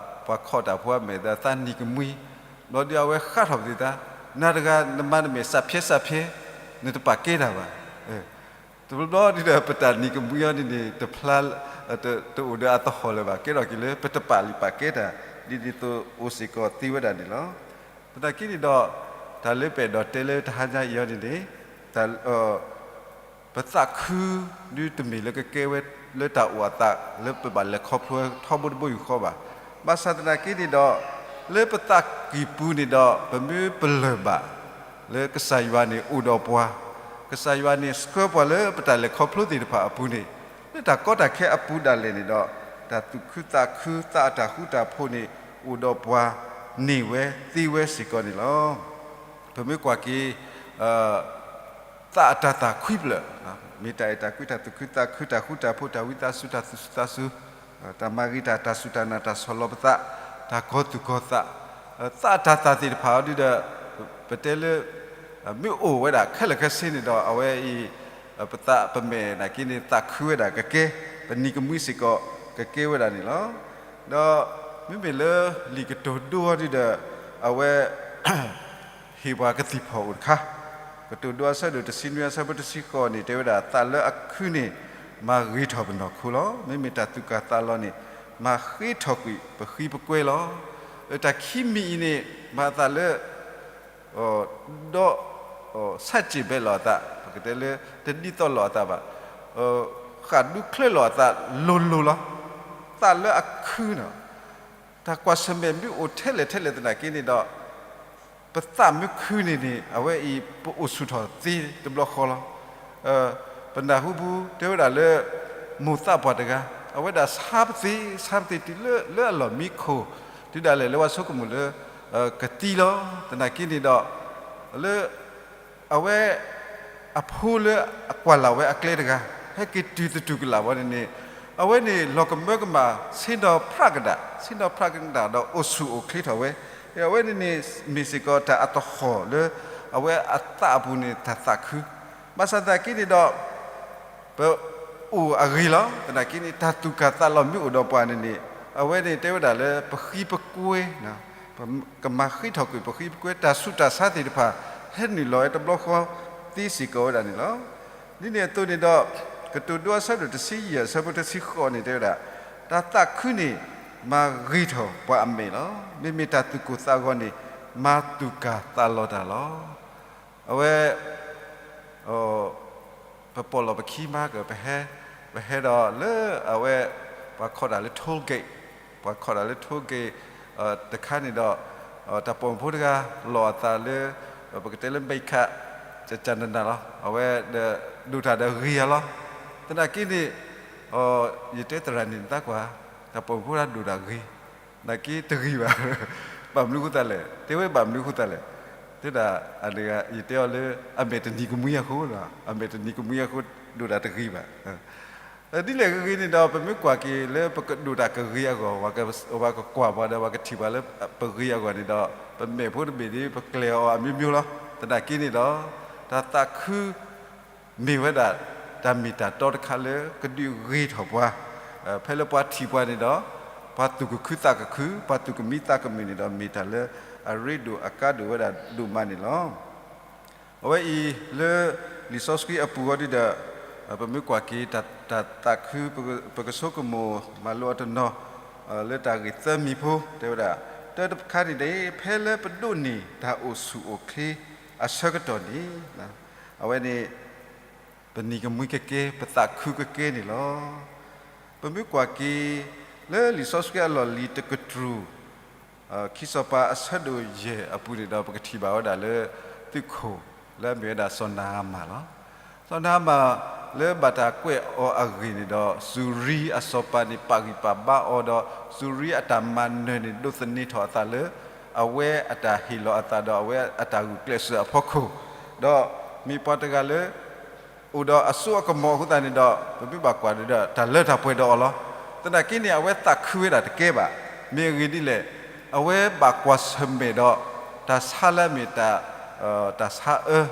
ပှၤခီၣ်တၢ်ဖိအမဲာ်ဒီးသးနံၤကမှံ ဘျီဒုးအဝဲဃးထီၣ်ပသ့ၣ်သး နၤတဂၤနမၤနမဲာ်စးဖျဲးစးဖျဲး နတပာ်ကဲတၢ်ဘၣ်. တဘျီဘျီဒ်ဒီးပတၢ်နံၤကမှံအီၤန့ၣ်န့ၣ် တဖျါ တအိၣ်ဒီးအသဟီၣ်လၢၤဘၣ် ကဲထီၣ်က့ၤလၢ ပတပာ်လုၢ်ပာ်ကဲတၢ် ဒ်န့ၣ်သိးအိၣ်စ့ၢ်ကီးသ့ဝဲဒၣ်န့ၣ်လီၤ. သနာ်က့န့ၣ်ဒီး တၢ်လၢပအဲၣ်ဒိးတဲလၢတဟါညါအံၤအီၤန့ၣ်န့ၣ် ပသးခု ဒုတမ့ၢ်လၢကကဲဝဲလၢတၢ်အိၣ်အသး လၢပဘၣ်လဲၤခီဖျိထီဘိတဘိယူၢ်ဃီဘၣ်. ဘၣ်ဆၣ်သနာ်က့န့ၣ်ဒီး လၢပသးကံၢ်ပူၤန့ၣ်ဒီး ပမ့ၢ်ပလၢၢ်ဘၣ် လၢကစၢ်ယွၤန့ၣ်အိၣ်ဒီးပှၤ, ကစၢ်ယွၤန့ၣ်ဆှၢပှၤလၢပတၢ်လဲၤခီဖျိသ့ၣ်တဖၣ်အပူၤန့ၣ် လၢတၢ်ကီတၢ်ခဲအပူၤဒၣ်လဲာ်န့ၣ်ဒီး တၢ်သူၣ်ခုသးခု သးအတၢ်ဃူတၢ်ဖိးန့ၣ် အိၣ်ဒီးပှၤ န့ၢ်ဝဲသ့ဝဲစ့ၢ်ကီးန့ၣ်လီၤ. ပမ့ၢ်ကွၢ်က့ၤ သးအတၤသၣ်ခွံဖျၢၣ်, မ့ၢ်တၢ်အဲၣ်တၢ်ကွံ တၢ်သူၣ်ခုသးခု တၢ်ဃူတၢ်ဖိး တၢ်ဝံသးစူၤ တၢ်သူၣ်စူၤသးစူၤ, တၢ်မၤဂ့ၤတၢ် တၢ်စူၢ်တၢ်နာ် တၢ်ဆီၣ်လီၤပသး တၢ်ကီသူၣ်ကီသး, သးအတၤသၣ်သ့ၣ်တဖၣ်အီၤဒုဒီး ပတဲလၢ မ့ၢ်အိၣ်ဝဲဒၣ်ခဲလၢာ်ခဲဆ့န့ၣ်ဒီး အဝဲအံၤ ပသးပမဲာ်နာ်က့န့ၣ် သးခုဝဲဒၣ်ကကဲ, ပနံၤကမှံစ့ၢ်ကီးကကဲဝဲဒၣ်န့ၣ်လီၤ. ဒီးမ့မ့ၢ်လၢလံာ်ကတိၤဒိအီၤဒုဒီး အဝဲ ဟ့ၣ်ပှၤကသံၣ်ဖီၣ်အိၣ်တခါ, ကတိၤဒိအဆၢဒိၣ်တဆံနွံအဆၢဖိတဆံဃိးန့ၣ် တဲဝဲဒၣ် သးလၢအခုန့ၣ် မၤဂ့ၤထီၣ်ပနီၢ်ခိလီၤ. မ့မ့ၢ်တၢ်သူၣ်ကၢ်သးလီၤန့ၣ် မၤဃ့ထီၣ်ကွံာ်ပဃံပကွဲလီၤ. တၢ်ခံမံၤအံၤန့ၣ် မၤအသးလၢ ဒီး ဆန့်ကျင်ဘက်လီၤအသး, ပကတဲလၢတဒ်သိးလိာ်အသးဘၣ်, ဃၣ်ဒူချၢလိာ်အသးလိၤလိၤလီၤ. သးလၢအခုန့ၣ် တၢ်ကွၢ်ဆၢၣ်မဲာ်မ့ၢ်အိၣ်ထဲလဲၣ်ထဲလဲၣ်သနာ်က့န့ၣ်ဒီး ပသးမ့ၢ်ခုန့ၣ်န့ၣ် အဝဲအံၤပအိၣ်ဆူၣ်ထီၣ်သ့တဘျီဃီလီၤ. ပနၢ်ဟူပူၤ တဲဝဲဒၣ်လၢ မိၢ်သးပှၢ်တဂၤ အဝဲဒၣ်ဆါပသ့ ဆါပသ့တုၤလၢ လၢအလီၢ်မံခိၣ် တုၤဒၣ်လဲာ်လၢပှၤဆိကမိၣ်လၢ ကသံလီၤ. သနာ်က့န့ၣ်ဒီး လၢ အဝဲ အဖိလၢအကွၢ်လၢ်ဝဲအကျဲတဂၤ ဟဲက့ၤတုၤသတူၢ်ကလာ်ဝဲန့ၣ်န့ၣ် အဝဲန့ၣ်လီၤကမၢကမၣ် ဆ့ၣ်နီၤဖရၣ်ကဒၣ် ဆ့ၣ်နီၤဖရၣ်ကဒၣ်ဒီးအိၣ်ဆူၣ်အိၣ်ချ့ထီၣ်ဝဲ, အဝဲန့ၣ်န့ၣ် မ့ၢ်စ့ၢ်ကီးတၢ်အသဟီၣ်လၢ အဝဲအသးအပူၤန့ၣ် တၢ်သးခု, ဘၣ်ဆၣ်သနာ်က့န့ၣ်ဒီး ပအိၣ်အဂ့ၤလီၤ. သနာ်က့န့ၣ် တၢ်သူၣ်ကၢ်သးလီၤမ့ၢ်အိၣ်ဒီးပှၤန့ၣ်န့ၣ် အဝဲန့ၣ်တဲဝဲဒၣ်လၢပဃံပကွဲ ကမၤဃ့ထီၣ်ကွံာ်ပဃံပကွဲ တၢ်ဆူးတၢ်ဆါသ့ၣ်တဖၣ် ဟဲနုာ်လီၤဝဲတဘျီဃီသ့စ့ၢ်ကီးဝဲဒၣ်န့ၣ်လီၤ. ဒ်န့ၣ်အသိးန့ၣ်ဒီး ကတိၤဒိအဆၢဒိၣ်တဆံယဲၢ်အဆၢဖိတဆံဃိးန့ၣ်တဲဝဲဒၣ် တၢ်သးခုန့ၣ် မၤဂ့ၤထီၣ်ပှၤအမဲာ်လီၤ. မ့မ့ၢ်တၢ်သူၣ်ကိၢ်သးဂီၤန့ၣ် မၤသူၣ်ကၢ်သးလီၤတၢ်လီၤ. အဝဲ ပပိာ်လီၤပခံမးက ပဟဲ ပဟဲဒီးလၢအဝဲ ပှၤခိးတၢ်လၢ toll gate, ပှၤခိးတၢ်လၢ toll gate တခါန့ၣ်ဒီး တၢ်ပိာ်မုၣ်ဖိတဂၤ လီၤအသးလၢ ပကတဲလၢ မဲးခး ကကနနၤလီၤ. အဝဲဒီး ဒိၣ်တၢ်ဒီးဂ့ၤဧါလီၤ. သနာ်က့န့ၣ် ယတဲသရၣ်န့ၣ် နသးကွၢ် တၢ်ပိာ်မုၣ်ဖိတဂၤဒိၣ်တၢ်ဂ့ၤ နာ်က့တဂ့ၤဘၣ်. ဘၣ်မနုၤဃိသတးလဲၣ်, တဲဝဲဘၣ်မနုၤဃိသတးလဲၣ်, တဲဒၣ် ယတဲအီၤလၢ အမဲာ်တနံၤကမှံအဃိ, အမဲာ်တနံၤကမှံအဃိ ဒိၣ်တၢ်တဂ့ၤဘၣ်. ဒ်လဲၣ်ဂ့ၤဂ့ၤန့ၣ်ဒီး ပမ့ၢ်ကွၢ်က့ၤလၢပကဒိၣ်တၢ်ကဂ့ၤအဂီၢ်, ပှၤကကွၢ်ပှၤဒီး ပှၤကထံၣ်ပှၤလၢပဂ့ၤအဂီၢ်န့ၣ်ဒီး ပမဲာ်ဖိတဘ့ၣ်န့ၣ် ပကျဲၤအီၤအမျိုးမျိုးလီၤ. သနာ်က့န့ၣ်ဒီး တၢ်သးခု မ့ၢ်ဝဲဒၣ် တၢ်မ့ၢ်တၢ်တီတခါလၢကဒုးဂ့ၤထီၣ်ပှၤ, ဖဲလၢပှၤထံၣ်ပှၤန့ၣ်ဒီး ပှၤသူၣ်ကခုသးကခု, ပှၤသူၣ်ကမံသးကမုာ်န့ၣ်ဒီး မ့ၢ်တၢ်လၢအရ့ဒိၣ်အကါဒိၣ်ဝဲဒၣ်ဒိၣ်မးန့ၣ်လီၤ. အဝဲအံၤလၢလံာ်စီဆှံအပူၤအီၤဒုဒီး ပမ့ၢ်ကွၢ်က့ၤ တၢ်သးခု ပကဆိကမိၣ်မၤလိအီၤတနီၤ လၢတၢ်ဂ့ၢ်သၢမံၤဖိ တဲဝဲဒၣ် တၢတခါန့ၣ်န့ၣ် ဖဲလၢပဒိးန့ၢ်တၢ်အိၣ်ဆူၣ်အိၣ်ချ့အဆၢကတီၢ်န့ၣ် အဝဲန့ၣ် ပနံၤကမှံကကဲ ပသးခုကကဲန့ၣ်လီၤ. ပမ့ၢ်ကွၢ်က့ၤ လၢလံာ်စီဆှံအလီၢ်လံၤတကတြူၢ် ခံစီၤပၤအဆၢဒိၣ်ယဲၢ်အပူၤန့ၣ်ဒီး ပကထံၣ်ဘၣ်ဝဲဒၣ်လၢ သုးခိၣ်လၢအမ့ၢ်ဝဲဒၣ်စီၤနၤအမၣ်လီၤ. စီၤနၤအမၣ် လၢဘၣ်တၢ်ကွဲးအီၤအဂ့ၢ်န့ၣ်ဒီး စူၤရံအစီၤပၤန့ၣ် ပာ်ဂံၢ်ပာ်ဘါအီၤဒီး စူၤရံအတၢ်မၤနၢၤန့ၣ် ဒိးသန့ၤထီၣ်အသးလၢ အဝဲအတၢ်ဟ့ၣ်လီၤအသးဒီးအဝဲအတၢ်ဂုာ်ကျဲးစၢးအဖီခိၣ်, ဒီးမ့ၢ်ပှၤတဂၤလၢ အိၣ်ဒီးအစိအကမီၤအဃိသတးန့ၣ်ဒီး ပမ့ၢ်ဘၣ်ကွၢ်ဒီး တၢ်လၢတၢ်ပှဲၤဒီးအီၤလီၤ. သနာ်က့န့ၣ် အဝဲသးခုဝဲဒၣ်တကဲဘၣ်. မ့ၢ်အဂ့ၢ်ဒ်လဲၣ်, အဝဲဘၣ်ကွၢ်ဆၢၣ်မဲာ်ဒီး တၢ်ဆါလၢအမ့ၢ်တၢ် တၢ်ဆါအၢ,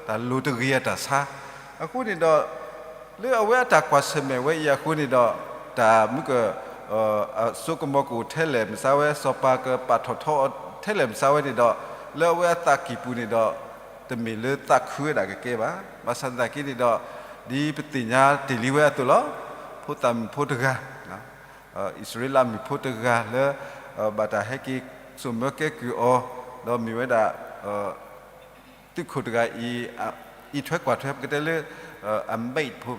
တၢ်လိၤတဂ့ၤအတၢ်ဆါ. အဃိန့ၣ်ဒီး လၢအဝဲအတၢ်ကွၢ်ဆၢၣ်မဲာ်ဝဲအံၤအဃိန့ၣ်ဒီး တၢ်မုၢ်က အစိကမီၤကအိၣ်ထဲလဲၣ်မစါဝဲ, စီၤပၤကပာ်ထီၣ်ထီအီၤထဲလဲၣ်မစါဝဲန့ၣ်ဒီး လၢအဝဲအသးကံၢ်ပူၤန့ၣ်ဒီး တမ့ၢ်လၢသးခုဝဲဒၣ်ကကဲဘၣ်. ဘၣ်ဆၣ်သနာ်က့န့ၣ်ဒီး ဒ်ပသ့ၣ်ညါတ့ၢ်လံဝဲအသိးလီၤ. ဖိသၣ်မုၣ်ဖိတဂၤ အံၣ်စရ့လးမုၣ်ဖိတဂၤလၢ ဘၣ်တၢ်ဟဲက့ၤစိာ်မၢကဲကုၢ်အီၤ, ဒီးမ့ၢ်ဝဲဒၣ် သုးခိၣ်တဂၤအံၤ အံးထွဲကွၢ်ထွဲ ပကတဲလၢ အ maid ဖိ,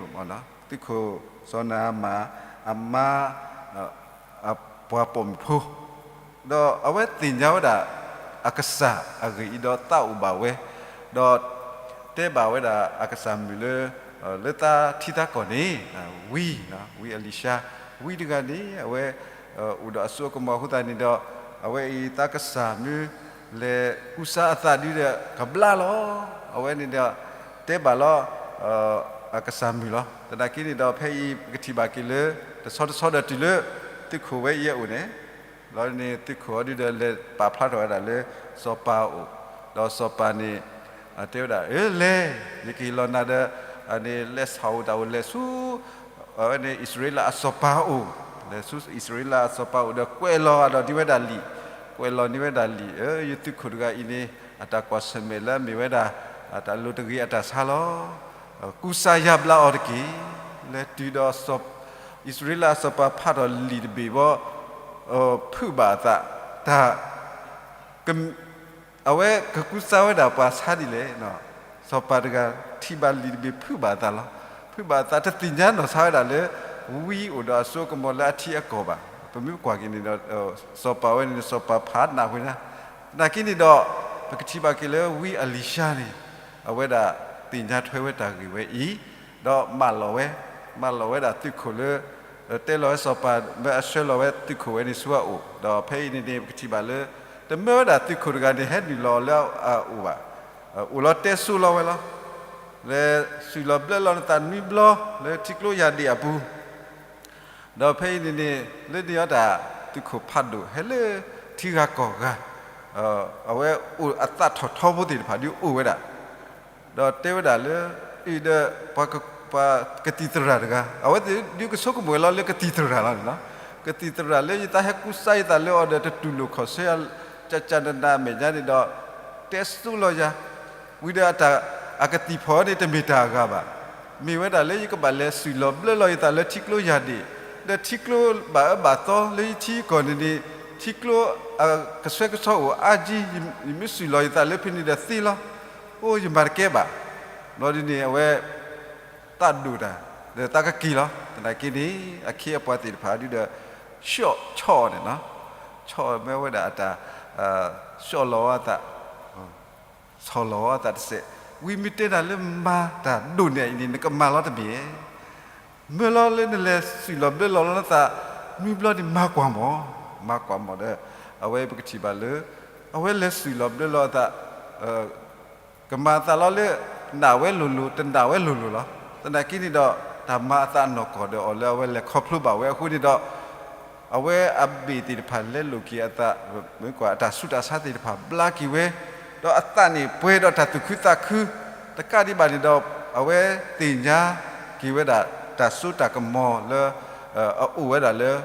သုးခိၣ်စီၤနၤအမၣ် အမါ အပှၤပိာ်မုၣ်ဖိ, ဒီးအဝဲသ့ၣ်ညါဝဲဒၣ် အကစၢ်အဂ့ၢ်အံၤဒီးသးအိၣ်ဘၣ်ဝဲ, ဒီးတဲဘၣ်ဝဲဒၣ်အကစၢ်မုၣ်လၢ လၢသးထံသးကီၢ်န့ၣ် ဝံ, ဝံအလံၤၡါ, ဝံတဂၤန့ၣ် အဝဲ အိၣ်ဒီးအစိအကမီၤအဃိသတးန့ၣ်ဒီး အဝဲအံၤသးကစၢ်မ့ၢ်လဲၤကူစါအသးဒုဒီး ကဘျါလီၤ. အဝဲန့ၣ်ဒီး တဲဘၣ်လီၤ အကစၢ်မုၣ်လီၤ. သနာ်က့န့ၣ်ဒီး ဖဲအံၤပကထံၣ်ဘၣ်က့ၤလၢ တဆီတဆီဒီးတုၤလၢ သုးခိၣ်ဝဲအံၤအအိၣ်န့ၣ်, လီၤန့ၣ် သုးခိၣ်အီၤဒုဒီး လဲၤပာ်ဖျါထီၣ်ဝဲဒၣ်လၢ စီၤပၤအအိၣ်, ဒီးစီၤပၤန့ၣ် တဲဝဲဒၣ်, လဲၤ, ယကဟ့ၣ်လီၤနၤဒီး လဲၤဆၣ်ဧိၤတၢ်ဧိၤ လဲၤဆူ အဝဲန့ၣ် အံၣ်စရ့လးအစီၤပၤအိၣ်, လဲၤဆူအံၣ်စရ့လးအစီၤပၤအိၣ်ဒီး ကွဲးလီၤအဒီးန့ၢ်ဝဲဒၣ်လံာ်, ကွဲးလီၤန့ၢ်ဝဲဒၣ်လံာ်, ယသုးခိၣ်တဂၤအံၤန့ၣ် အတၢ်ကွၢ်ဆၢၣ်မဲာ်လၢအမ့ၢ်ဝဲဒၣ် တၢ်လိၤတဂ့ၤအတၢ်ဆါလီၤ. ကူစါယါဘျါအီၤတက့ၢ်. လဲၤတုၤဒီး အံၣ်စရ့လးအစီၤပၤဖးထီၣ်လံာ်တဘ့ၣ်ဘီ ဖုးဘၣ်အသး, တၢ် အဝဲကကူစါဝဲဒၣ်ပှၤဆါဒ်လဲၣ်. စီၤပၤတဂၤထံၣ်ဘၣ်လံာ်တဘ့ၣ် ဖုးဘၣ်အသးလီၤ. ဖုးဘၣ်အသး တသ့ၣ်ညါနီၢ်ဆါဝဲဒၣ်လၢ ဝံအိၣ်ဒီးအစိကမီၤလၢအထံအကီၢ်ဘၣ်. ပမ့ၢ်ကွၢ်က့ၤန့ၣ်ဒီး စီၤပၤဝဲန့ၣ် စီၤပၤဖးနးဝဲဒၣ်. သနာ်က့န့ၣ်ဒီး ပကထံၣ်ဘၣ်က့ၤလၢဝံအလံၤၡါန့ၣ် အဝဲဒၣ်သ့ၣ်ညါထွဲဝဲတၢ်ဂ့ၢ်ဝဲအံၤ, ဒီးမၢလီၤဝဲ, မၢလီၤဝဲဒၣ်သုးခိၣ်လၢ တဲလီၤဝဲစီၤပၤ မၢအဆှၢလီၤဝဲသုးခိၣ်ဝဲန့ၣ်ဆူအအိၣ်, ဒီးဖဲအံၤန့ၣ်န့ၣ် ပကထံၣ်ဘၣ်လၢ တမၢဝဲဒၣ်သုးခိၣ်တဂၤန့ၣ် ဟဲနုာ်လီၤလၢအအိၣ်ဘၣ်. အိၣ်လီၤတဲစိလီၤဝဲလီၤ. လဲၤစူၢ်လီၤဘျၢလီၤနသးနွံဘျီ လၢထံကျိယၢ်ဒ့ၣ်အပူၤ ဒီးဖဲအံၤန့ၣ်န့ၣ် လၢန့ၢ်အီၤတၢ် သုးခိၣ်ဖးဒိၣ်ဟဲလၢထံဂၤကီၢ်ဂၤ, အဝဲအိၣ်အသးထီၣ်ထီဖိသ့ၣ်တဖၣ်ဒုးအိၣ်ဝဲဒၣ်, ဒီးတဲဝဲဒၣ်လၢ အံၤဒီး ပှၤကသံၣ်သရၣ်တဂၤ အဝဲသ့ၣ်ဒုးကဆိကမိၣ်ဝဲလီၤလၢကသံၣ်သရၣ်လီၤန့ၣ်လီၤ. ကသံၣ်သရၣ်လၢယသးဟဲကူစါယသးလၢအီၤဒီး တတူၢ်လိာ်ခီၣ်ဆၢယၤ ကကနနမဲာ်ညါန့ၣ်ဒီး တဲစိလီၤယၤ ဝံၤဒီးအကသံၣ်ဖီၣ်န့ၣ် တမ့ၢ်တၢ်အဂၤဘၣ်. မ့ၢ်ဝဲဒၣ်လၢယကဘၣ်လဲၤစူၢ်လီၤဘျၢလီၤယသးလၢထံကျိယၢ်ဒ့ၣ်, ဒီးထံကျိဘၣ်အၢဘၣ်သီလၢယထံကီၢ်န့ၣ်န့ၣ် ထံကျိ ကဆှဲကဆှီအိၣ်အါကံ, ယမ့ၢ်စူၢ်လီၤယသးလၢဖဲန့ၣ်ဒီးသ့လီၤ. အိၣ်ယမၤတကဲဘၣ်. ဘျီဒ်န့ၣ် အဝဲ သးဒိၣ်တၢ် ဒီးသးကက့ၤလီၤ. သနာ်က့န့ၣ် အခ့အပှၤသ့ၣ်တဖၣ်ဒုဒီး ဆီၣ်ဆီၣ်အီၤန့ၣ်လီၤ. ဆီၣ်မၢဝဲဒၣ်အတၢ် ဆီၣ်လီၤအသး ဆီၣ်လီၤအသးတစဲး, ဝံမ့ၢ်တဲနၤလၢမၤတၢ်ဒိၣ်န့ၢ်အံၤန့ၣ် နကမၤလီၤတမ့ၢ်. မၢလီၤလၢနလဲၤစူၢ်လီၤဘျၢလီၤလီၤနသး နွံဘျီန့ၣ် မၤကွၢ်မီၢ်, မၤကွၢ်မီၢ်ဒီး အဝဲပကထံၣ်ဘၣ်လၢ အဝဲလဲၤစူၢ်လီၤဘျၢလီၤအသး ကမၤအသးလီၤလၢ နာ်ဝဲလိၤလိၤ တနာ်ဝဲလိၤလိၤလီၤ. သနာ်က့န့ၣ်ဒီး တၢ်မၤအသးနီၢ်ကီၢ်ဒီးအီၤလၢအဝဲလဲၤခီဖျိဘၣ်ဝဲအဃိန့ၣ်ဒီး အဝဲအဘ့ၣ်သ့ၣ်တဖၣ်လဲလိာ်က့ၤအသး, မ့ၢ်ကွၢ်အတၢ်ဆူးတၢ်ဆါသ့ၣ်တဖၣ်ဘျါက့ၤဝဲ, ဒီးအသးန့ၣ်ပှဲၤဒီးတၢ်သူၣ်ခုသးခု, တကးဒံးဘၣ်န့ၣ်ဒီး အဝဲသ့ၣ်ညါက့ၤဝဲဒၣ် တၢ်စိတၢ်ကမီၤလၢ အအိၣ်ဝဲဒၣ်လၢ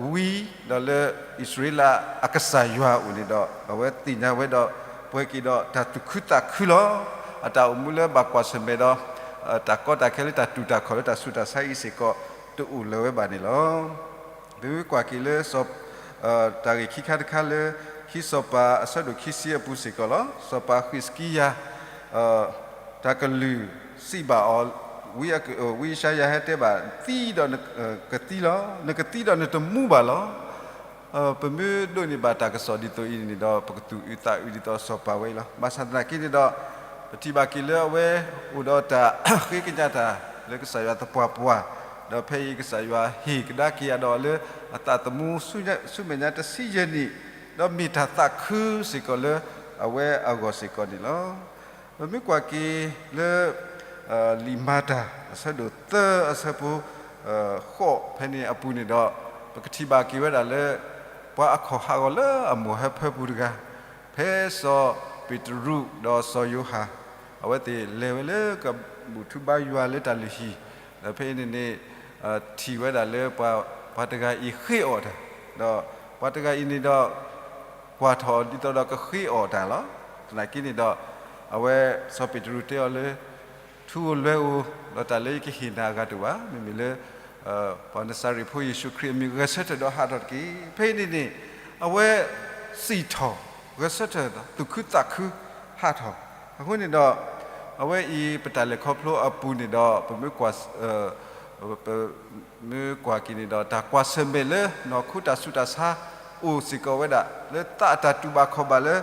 ဝံ ဒီးလၢအံၣ်စရ့လးအကစၢ်ယွၤအအိၣ်န့ၣ်ဒီး အဝဲသ့ၣ်ညါဝဲဒီး ပှဲၤက့ၤဒီးတၢ်သူၣ်ခုသးခုလီၤ. အတၢ်အိၣ်မူလၢဘၣ်ကွၢ်ဆၢၣ်မဲာ်ဒီး တၢ်ကီတၢ်ခဲလၢတၢ်တူၢ်တၢ်ခီၣ်လၢတၢ်ဆူးတၢ်ဆါအံၤစ့ၢ်ကီး တအိၣ်လၢၤဝဲဘၣ်န့ၣ်လီၤ. ပမ့ၢ်ကွၢ်က့ၤလၢ တၢ်ဂ့ၢ်ခံခါတခါလၢ ခံစီၤပၤအဆၢဒိၣ်ခံဆံအပူၤစ့ၢ်ကီးလီၤ. စီၤပၤဃံးစကံယၤ တၢ်ကလုၢ်စံးဘၣ်အီၤ, ဝံယၡါယၤဟဲတဲဘၣ်, သံဒီးနကသံလီၤ, နကသံဒီးနတမူဘၣ်လီၤ. ပမ့ၢ်ဒိးန့ၢ်ဘၣ်တၢ်ကစီၣ်ဒ်သိးအံၤန့ၣ်ဒီး ပကသူၣ်အုးသးအုးဒ်သိးစီၤပၤဝဲအံၤလီၤ. ဘၣ်ဆၣ်သနာ်က့န့ၣ်ဒီး ပထံၣ်ဘၣ်က့ၤလၢအဝဲအိၣ်ဒီးတၢ်ဃ့ကညးတၢ်လၢကစၢ်ယွၤသပှၢ်ပှၢ်, ဒီးဖဲအံၤကစၢ်ယွၤဟ့ၣ်ကဒါက့ၤအဒီးလၢ အသးသမူဆူမဲာ်ညါတဆံယဲၢ်နံၣ်, ဒီးမ့ၢ်တၢ်သးခုစ့ၢ်ကီးလၢအဝဲအဂီၢ်စ့ၢ်ကီးန့ၣ်လီၤ. ပမ့ၢ်ကွၢ်က့ၤလၢ လံာ်မၤတၢ်အဆၢဒိၣ်သၢအဆၢဖိ ဃိးဖဲန့ၣ်အပူၤန့ၣ်ဒီး ပကထံၣ်ဘၣ်က့ၤဝဲဒၣ်လၢ ပှၤအခီၣ်ဟးဂီၤလၢအမိၢ်ဟၢဖၢပူၤတဂၤ, ဖဲစီၤပ့းတရူးဒီးစီၤယိၤဟၣ် အဝဲသ့ၣ်လဲၤဝဲလၢကဘူၣ်ထူဘါယွၤလၢတၢ်လုၢ်ဟံၣ်, ဒီးဖဲအံၤန့ၣ်န့ၣ် ထံၣ်ဝဲဒၣ်လၢ ပှၤတဂၤအံၤဃ့အီၣ်တၢ်, ဒီးပှၤတဂၤအံၤန့ၣ်ဒီး ကွၢ်ထီၣ်ဒ်သိးဒီးကဃ့အီၣ်တၢ်လီၤ. သနာ်က့န့ၣ်ဒီး အဝဲစီၤပ့းတရူးတဲအီၤလၢ ထူဧိၤလွဲဧိၤ, ဒီးတၢ်လၢယကဟ့ၣ်နၤအဂၤတအိၣ်ဘၣ်, မ့မ့ၢ်လၢ ပှၤနစၤရ့းဖိယ့ၣ်ၡူးခရံာ်အမံၤဂဲၤဆၢထၢၣ်ဒီးဟးထီၣ်တက့ၢ်. ဖဲအံၤန့ၣ်န့ၣ် အဝဲစံၣ်ထီၣ် ဂဲၤဆၢထၢၣ် သူၣ်ခုသးခု ဟးထီၣ်. အဃိန့ၣ်ဒီး အဝဲအံၤပတၢ်လဲၤခီဖျိအပူၤန့ၣ်ဒီး ပမ့ၢ်ကွၢ် ပမ့ၢ်ကွၢ်က့ၤန့ၣ်ဒီး တၢ်ကွၢ်ဆၢၣ်မဲာ်လၢနီၢ်ခိတၢ်ဆူးတၢ်ဆါအိၣ်စ့ၢ်ကီးဝဲဒၣ်, လၢသးအတၢ်တူၢ်ဘၣ်ခီၣ်ဘၣ်လၢ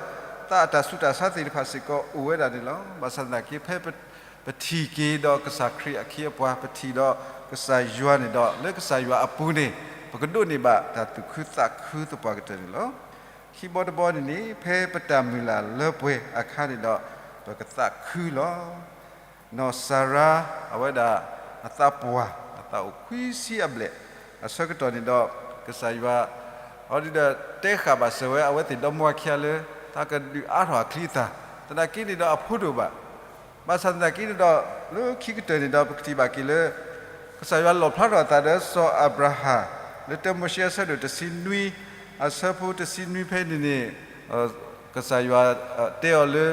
သးအတၢ်ဆူးတၢ်ဆါသ့ၣ်တဖၣ်စ့ၢ်ကီးအိၣ်ဝဲဒၣ်န့ၣ်လီၤ. ဘၣ်ဆၣ်သနာ်က့ ဖဲပထံၣ်က့ၤဒီးကစၢ်ခရံာ်အခ့အပှၤ, ပထံၣ်ဒီးကစၢ်ယွၤန့ၣ်ဒီး လၢကစၢ်ယွၤအပူၤန့ၣ် ပကဒိးန့ၢ်ဘၣ်တၢ်သူၣ်ခုသးခုသပှၢ်ကတၢၢ်န့ၣ်လီၤ. ခံဘီတဘီန့ၣ်န့ၣ် ဖဲပတၢ်မုၢ်လၢ်လၢပှဲၤအခါန့ၣ်ဒီး ပကသးခုလီၤ. နီၢ်စၤရါ အဝဲဒၣ်အသးပှၢ်, အသးအိၣ်ခွံဆံအဘျဲၣ် အဆၢကတီၢ်န့ၣ်ဒီး ကစၢ်ယွၤ အီၤဒုဒီးတဲဃာ်ဘၣ်စၢၤဝဲ အဝဲသ့ၣ်ဒီမါဝၤခံဂၤလၢ သးကဒုးအါထီၣ်အချံအသၣ်, သနာ်က့န့ၣ်ဒီးအဖိဒိၣ်ဘၣ် ဘၣ်ဆၣ်သနာ်က့န့ၣ်ဒီး လၢခံကတၢၢ်န့ၣ်ဒီး ပကထံၣ်ဘၣ်က့ၤလၢ ကစၢ်ယွၤလီၣ်ဖျါထီၣ်အသးဒီးစီၤအၤဘြၤဟၣ် လၢတၢမိၤၡ့အဆၢဒိၣ်တဆံနွံ အဆၢဖိတဆံနွံဖဲန့ၣ်န့ၣ် ကစၢ်ယွၤတဲအီၤလၢ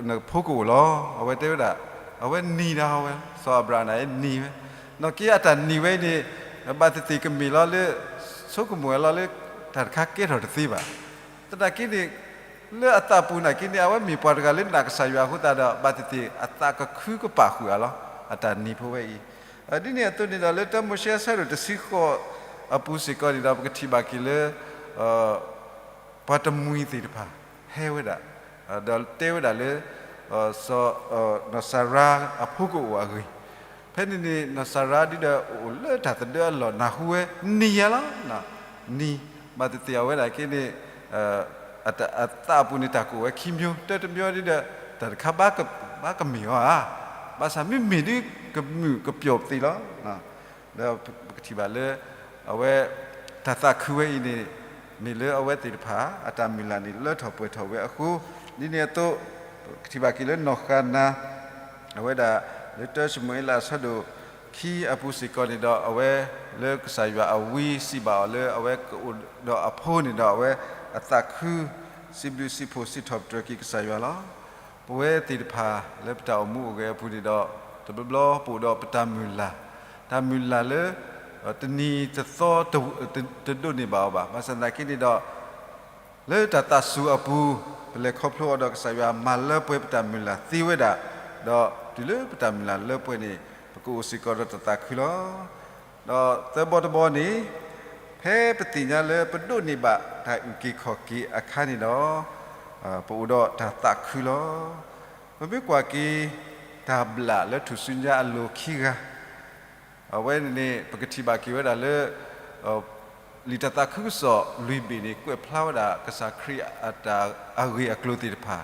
နဖိကအိၣ်လီၤ. အဝဲတဲဝဲဒၣ် အဝဲနံၤဒၣ်ဝဲ စီၤအၤဘြၤဟၣ်န့ၣ်နံၤဝဲ နီၢ်က့အတၢ်နံၤဝဲအံၤန့ၣ် ဘၣ်သ့ၣ်သ့ၣ်ကမ့ၢ်လီၤလၢ ဆိကမိၣ်ဝဲလီၤလၢ တၢ်တခါကဲထီၣ်တသ့ဘၣ်. သနာ်က့န့ၣ် လၢအသးပူၤနာ်က့န့ၣ် အဝဲမ့ၢ်ပှၤတဂၤလၢနာ်ကစၢ်ယွၤအဃိသတးဒီး ဘၣ်သ့ၣ်သ့ၣ်အသးကခုကပာ်ဃုာ်အီၤလီၤ အတၢ်နံၤဖိဝဲအံၤ. ဒ်န့ၣ်အသိးန့ၣ်ဒီး လၢတၢမိၤၡ့အဆၢဒိၣ်တဆံဃိးအပူၤစ့ၢ်ကီးန့ၣ်ဒီး ပကထံၣ်ဘၣ်က့ၤလၢ ပှၤတမှံၤသ့ၣ်တဖၣ် ဟဲဝဲဒၣ် ဒီးတဲဝဲဒၣ်လၢ နီၢ်စၤရါအဖိကအိၣ်အဂ့ၢ်, ဖဲန့ၣ်န့ၣ် နီၢ်စၤရါဒ်ဒီးအိၣ်လၢတၢ်သဒၢအလီၢ် နၢ်ဟူဝဲ နံၤယၤလီၤ, နံၤ, ဘၣ်သ့ၣ်သ့ၣ်အဝဲဒၣ်က့န့ၣ် အသးအပူၤန့ၣ် တၢ်ကအိၣ်ဝဲခံမျိုး, တၢတမျိုးဒ်ဒီး တၢ်တခါဘၣ်ကမ့ၢ်အီၤဧါ, ဘၣ်ဆၣ်မ့မ့ၢ်ဒ်ကမုာ်ကပျီၣ်သ့လီၤ. ဒီးပကထံၣ်ဘၣ်လၢ အဝဲ တၢ်သးခုဝဲအံၤန့ၣ် မ့ၢ်လၢအဝဲသ့ၣ်တဖၣ် အတၢ်မုၢ်လၢ်န့ၣ် လၢထီၣ်ပှဲၤထီၣ်ဝဲအဃိ, ဒ်န့ၣ်အသိး ပကထံၣ်ဘၣ်က့ၤလၢနီၢ်ဃၤနၤ အဝဲဒၣ် လၢတၢၡမူၤအ့လးအဆၢဒိၣ်ခံအပူၤစ့ၢ်ကီးန့ၣ်ဒီး အဝဲ လၢကစၢ်ယွၤအဝံစံးဘၣ်အီၤလၢအဝဲကအိၣ်ဒီးအဖိန့ၣ်ဒီး အဝဲအသးခု စံးဘျုးစံးဖှိၣ်စံးထီၣ်ပတြၢၤက့ၤကစၢ်ယွၤလီၤ. ပဝဲသ့ၣ်တဖၣ်လၢပတၢ်အိၣ်မူအိၣ်ဂဲၤအပူၤန့ၣ်ဒီး တဘျီဘျီပအိၣ်ဒီးပတၢ်မုၢ်လၢ်, တၢ်မုၢ်လၢ်လၢ တနံၤတသီ တဒိးန့ၢ်ဘၣ်အီၤဘၣ်. ဘၣ်ဆၣ်သနာ်က့န့ၣ်ဒီး လၢတၢ်သးစူၤအပူၤ ပလဲၤခီဖျိအီၤဒီးကစၢ်ယွၤမၤလၢပှဲၤပတၢ်မုၢ်လၢ်သ့ဝဲဒၣ်, ဒီးတုၤလၢပတၢ်မုၢ်လၢ်လၢပှဲၤန့ၣ် ပကအိၣ်စ့ၢ်ကီးဒီးတၢ်သးခုလီၤ. ဒီးသၢဘီတဘီန့ၣ် ဖဲပသ့ၣ်ညါလၢပဒိးန့ၢ်ဘၣ်တၢ်အုၣ်က့ၤခီၣ်က့ၤအခါန့ၣ်ဒီး ပအိၣ်ဒီးတၢ်သးခုလီၤ. ပမ့ၢ်ကွၢ်က့ၤ တၢ်ဘျၣ်လၢထူၣ်စုညါအလိၤခံဂၤ အဝဲန့ၣ်န့ၣ် ပကထံၣ်ဘၣ်က့ၤဝဲဒၣ်လၢ လံာ်တၢ်သးခုကစီၣ်လွံၢ်ဘ့ၣ်န့ၣ် ကွဲးဖျါဝဲဒၣ်ကစၢ်ခရံာ်အတၢ်အဂ့ၢ်အကျိၤသ့ၣ်တဖၣ်